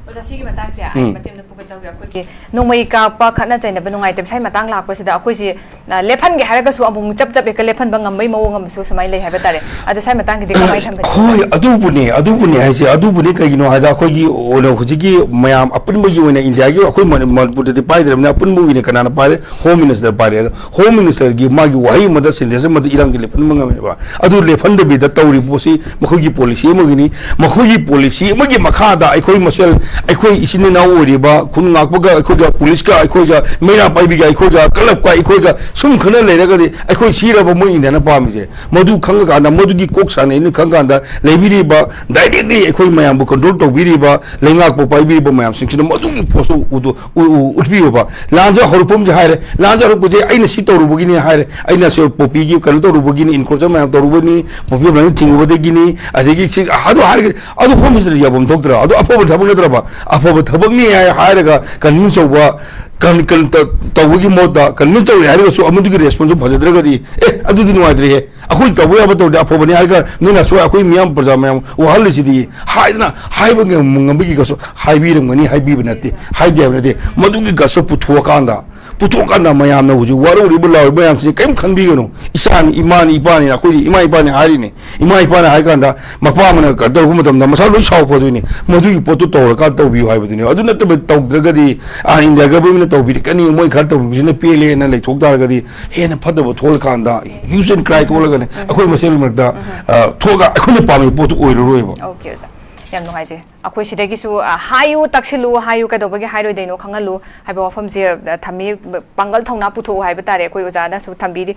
ꯑꯣꯖꯥ, ꯁꯤꯒꯤ ꯃꯇꯥꯡꯁꯦ ꯑꯩ ꯎꯝ꯫ ꯃꯇꯦꯛ ꯑꯃꯇ ꯄꯨꯒꯠꯆꯍꯧꯒꯦ꯫ ꯑꯩꯈꯣꯏꯒꯤ ꯅꯣꯡꯃꯩ ꯀꯥꯞꯄ, ꯈꯠꯅ ꯆꯩꯅꯕ, ꯅꯨꯡꯉꯥꯏꯇꯕ ꯁ꯭ꯋꯥꯏ ꯃꯇꯥꯡ ꯂꯥꯛꯄꯁꯤꯗ ꯑꯩꯈꯣꯏꯁꯤ, ꯑ, ꯂꯦꯞꯍꯟꯒꯦ ꯍꯥꯏꯔꯒꯁꯨ ꯑꯃꯨꯛ ꯆꯞ ꯆꯞ ꯍꯦꯛꯇ ꯂꯦꯞꯍꯟꯕ ꯉꯝꯕꯩ ꯃꯑꯣꯡ ꯑꯃꯁꯨ ꯁꯨꯃꯥꯏꯅ ꯂꯩ ꯍꯥꯏꯕ ꯇꯥꯔꯦ꯫ ꯑꯗꯣ ꯁ꯭ꯋꯥꯏ ꯃꯇꯥꯡꯒꯤꯗꯤ ꯀꯃꯥꯏꯅ ꯊꯝꯕꯤꯒꯦ? ꯍꯣꯏ, ꯑꯗꯨꯕꯨꯅꯦ, ꯑꯗꯨꯕꯨꯅꯦ ꯍꯥꯏꯁꯦ꯫ ꯑꯗꯨꯕꯨꯅꯦ, ꯀꯩꯒꯤꯅꯣ ꯍꯥꯏꯗ ꯑꯩꯈꯣꯏꯒꯤ ꯑꯣꯏꯅ ꯍꯧꯖꯤꯛꯀꯤ ꯃꯌꯥꯝ ꯑꯄꯨꯟꯕꯒꯤ ꯑꯣꯏꯅ ꯏꯟꯗꯤꯌꯥꯒꯤ ꯑꯩꯈꯣꯏ ꯃꯅꯤ-, ꯃꯅꯤꯄꯨꯔꯗꯗꯤ ꯄꯥꯏꯗ꯭ꯔꯕꯅꯤꯅ ꯑꯄꯨꯟꯕ ꯑꯣꯏꯅ ꯀꯅꯥꯅ ꯄꯥꯏꯔꯦ? ꯍꯣꯝ ꯃꯤꯅꯤꯁꯇꯔ ꯄꯥꯏꯔꯦ꯫ ꯑꯗꯣ ꯍꯣꯝ ꯃꯤꯅꯤꯁꯇꯔꯒꯤ ꯃꯥꯒꯤ ꯋꯥꯍꯩ ꯑꯃꯗ, ꯁꯦꯟꯇꯦꯟꯁ ꯑꯃꯗ ꯏꯔꯥꯡꯒꯤ ꯂꯦꯞꯍꯟꯕ ꯉꯝꯃꯦꯕ꯫ ꯑꯗꯨ ꯂꯦꯞꯍꯟꯗꯕꯤꯗ ꯇꯧꯔꯤꯕ ꯄꯣꯠꯁꯤ ꯃꯈꯣꯏꯒꯤ ꯄꯣꯂꯤꯁꯤ ꯑꯃꯒꯤꯅꯤ꯫ ꯃꯈꯣꯏꯒꯤ ꯄꯣꯂꯤꯁꯤ ꯑꯃꯒꯤ ꯃꯈꯥꯗ ꯑꯩꯈꯣꯏ ꯃꯁꯦꯜ, ꯑꯩꯈꯣꯏ ꯏꯆꯤꯟ ꯏꯅꯥꯎ ꯑꯣꯏꯔꯤꯕ ꯈꯨꯟ ꯉꯥꯛꯄꯒ ꯑꯩꯈꯣꯏꯒ, ꯄꯨꯂꯤꯁꯀ ꯑꯩꯈꯣꯏꯒ, ꯃꯩꯔꯥ ꯄꯥꯏꯕꯤꯒ ꯑꯩꯈꯣꯏꯒ, ꯀꯂꯕꯀ ꯑꯩꯈꯣꯏꯒ ꯁꯨꯝ ꯈꯠꯅ ꯂꯩꯔꯒꯗꯤ ꯑꯩꯈꯣꯏ ꯁꯤꯔꯕ ꯃꯣꯏ ꯏꯟꯗꯤꯌꯥꯅ ꯄꯥꯝꯃꯤꯁꯦ? ꯃꯗꯨ ꯈꯪꯉꯀꯥꯟꯗ, ꯃꯗꯨꯒꯤ ꯀꯣꯛ ꯁꯥꯟꯅꯩꯅ ꯈꯪꯀꯥꯟꯗ ꯂꯩꯕꯤꯔꯤꯕ, ꯗꯥꯏꯔꯦꯛꯂꯤ ꯑꯩꯈꯣꯏ ꯃꯌꯥꯝꯕꯨ ꯀꯟꯇ꯭ꯔꯣꯜ ꯇꯧꯕꯤꯔꯤꯕ ꯂꯩꯉꯥꯛꯄ ꯄꯥꯏꯕꯤꯔꯤꯕ ꯃꯌꯥꯝꯁꯤꯡꯁꯤꯅ ꯃꯗꯨꯒꯤ ꯄꯣꯠꯁꯨ ꯎꯗꯨ-, ꯎ-, ꯎ-, ꯎꯠꯄꯤꯌꯣꯕ꯫ ꯂꯥꯟꯁꯦ ꯍꯧꯔꯛꯐꯝꯁꯦ ꯍꯥꯏꯔꯦ, ꯂꯥꯟꯁꯦ ꯍꯧꯔꯛꯄꯁꯦ ꯑꯩꯅ ꯁꯤ ꯇꯧꯔꯨꯕꯒꯤꯅꯤ ꯍꯥꯏꯔꯦ, ꯑꯩꯅ ꯁꯤ ꯄꯣꯄꯤꯒꯤ ꯀꯩꯅꯣ ꯇꯧꯔꯨꯕꯒꯤꯅꯤ, ꯏꯟꯀ꯭ꯔꯣꯆꯔ ꯃꯌꯥꯝ ꯇꯧꯔꯨꯕꯒꯤꯅꯤ, ꯄꯣꯄꯤ ꯃꯌꯥꯝ ꯊꯤꯡꯉꯨꯕꯗꯒꯤꯅꯤ, ꯑꯗꯒꯤ ꯁꯤ, ꯑꯗꯨ ꯍꯥꯏꯔꯒ, ꯑꯗꯨ ꯍꯣꯝ ꯃꯤꯅꯤꯁꯇꯔ ꯌꯥꯐꯝ ꯊꯣꯛꯇ꯭ꯔꯥ? ꯑꯗꯨ ꯑꯐꯕ ꯊꯕꯛ ꯅꯠꯇ꯭ꯔꯕ? ꯑꯐꯕ ꯊꯕꯛꯅꯤ ꯍꯥꯏ-, ꯍꯥꯏꯔꯒ ꯀꯟꯚꯤꯟꯁ ꯇꯧꯕ, ꯀꯟ-, ꯀꯟ-, ꯇ-, ꯇꯧꯕꯒꯤ ꯃꯍꯨꯠꯇ ꯀꯟꯚꯤꯟꯁ ꯇꯧꯔꯦ ꯍꯥꯏꯔꯒꯁꯨ ꯑꯃꯗꯨꯒꯤ ꯔꯦꯁꯄꯣꯟꯁꯁꯨ ꯐꯖꯗ꯭ꯔꯒꯗꯤ, ꯑꯦ, ꯑꯗꯨꯗꯤ ꯅꯨꯡꯉꯥꯏꯇ꯭ꯔꯦꯍꯦ, ꯑꯩꯈꯣꯏ ꯇꯧꯕ ꯌꯥꯕ ꯇꯧꯔꯗꯤ ꯑꯐꯕꯅꯤ ꯍꯥꯏꯔꯒ ꯅꯣꯏꯅ ꯑꯁꯨꯛ ꯑꯩꯈꯣꯏ ꯃꯤꯌꯥꯝ ꯄ꯭ꯔꯖꯥ ꯃꯌꯥꯝ ꯋꯥꯍꯜꯂꯤꯁꯤꯗꯤ ꯍꯥꯏꯗꯅ ꯍꯥꯏꯕ ꯉꯝ-, ꯉꯝꯕꯒꯤ ꯒꯁ-, ꯍꯥꯏꯕꯤꯔꯝꯒꯅꯤ, ꯍꯥꯏꯕꯤꯕ ꯅꯠꯇꯦ, ꯍꯥꯏꯗꯦ ꯍꯥꯏꯕ ꯅꯠꯇꯦ꯫ ꯃꯗꯨꯒꯤ ꯒꯁ ꯄꯨꯊꯣꯛꯑꯀꯥꯟꯗ ꯄꯨꯊꯣꯛꯀꯥꯟꯗ ꯃꯌꯥꯝꯅ ꯍꯧꯖꯤꯛ ꯋꯥꯔꯧꯔꯤꯕ ꯂꯥꯎꯔꯤꯕ ꯃꯌꯥꯝꯁꯤ ꯀꯔꯤꯝ ꯈꯟꯕꯤꯒꯅꯨ꯫ ꯏꯆꯥꯅꯤ, ꯏꯃꯥꯅꯤ, ꯏꯄꯥꯅꯤ, ꯑꯩꯈꯣꯏꯗꯤ ꯏꯃꯥ ꯏꯄꯥꯅꯤ ꯍꯥꯏꯔꯤꯅꯤ꯫ ꯏꯃꯥ ꯏꯄꯥꯅ ꯍꯥꯏ ꯀꯥꯟꯗ ꯃꯄꯥ ꯑꯃꯅ ꯀꯩꯅꯣ ꯇꯧꯔꯛꯄ ꯃꯇꯝꯗ ꯃꯁꯥ ꯂꯣꯏ ꯁꯥꯎ ꯐꯗꯣꯏꯅꯤ꯫ ꯃꯗꯨꯒꯤ ꯄꯣꯠꯇꯨ ꯇꯧꯔꯀꯥꯟꯗ ꯇꯧꯕꯤꯌꯨ ꯍꯥꯏꯕꯗꯨꯅꯤ꯫ ꯑꯗꯨ ꯅꯠꯇꯕ ꯇꯧꯗ꯭ꯔꯒꯗꯤ, "ꯑꯥ, ꯏꯟꯗꯤꯌꯥ ꯒꯚꯔꯟꯃꯦꯟꯠꯅ ꯇꯧꯕꯤꯔꯛꯀꯅꯤ, ꯃꯣꯏ ꯈꯔ ꯇꯧꯕꯤꯕꯁꯤꯅ ꯄꯦꯜꯂꯦꯅ ꯂꯩꯊꯣꯛ ꯇꯥꯔꯒꯗꯤ ꯍꯦꯟꯅ ꯐꯠꯇꯕ ꯊꯣꯛꯂꯀꯥꯟꯗ ꯍ꯭ꯌꯨ ꯑꯦꯟ ꯀ꯭ꯔꯥꯏ ꯊꯣꯛꯂꯒꯅꯦ ꯑꯩꯈꯣꯏ ꯃꯁꯦꯜ ꯃꯔꯛꯇ, ꯑ, ꯊꯣꯛꯑꯒ ꯑꯩꯈꯣꯏꯅ ꯄꯥꯝꯃꯤꯕ ꯄꯣꯠꯇꯨ ꯑꯣꯏꯔꯔꯣꯏꯕ꯫ ꯑꯣꯀꯦ, ꯑꯣꯖꯥ꯫ ꯌꯥꯝ ꯅꯨꯡꯉꯥꯏꯖꯩ꯫ ꯑꯩꯈꯣꯏ ꯁꯤꯗꯒꯤꯁꯨ, ꯑ, ꯍꯥꯏꯌꯨ ꯇꯛꯁꯤꯜꯂꯨ, ꯍꯥꯏꯌꯨ ꯀꯩꯗꯧꯕꯒꯤ ꯍꯥꯏꯔꯣꯏꯗꯣꯏꯅꯣ ꯈꯪꯍꯜꯂꯨ ꯍꯥꯏꯕ ꯋꯥꯐꯝꯁꯦ, ꯑ, ꯊꯝꯃꯤ꯫ ꯄꯥꯡꯒꯜ ꯊꯧꯅꯥ ꯄꯨꯊꯣꯛꯎ ꯍꯥꯏꯕ ꯇꯥꯔꯦ꯫ ꯑꯩꯈꯣꯏ ꯑꯣꯖꯥꯅꯁꯨ ꯊꯝꯕꯤꯔꯤ꯫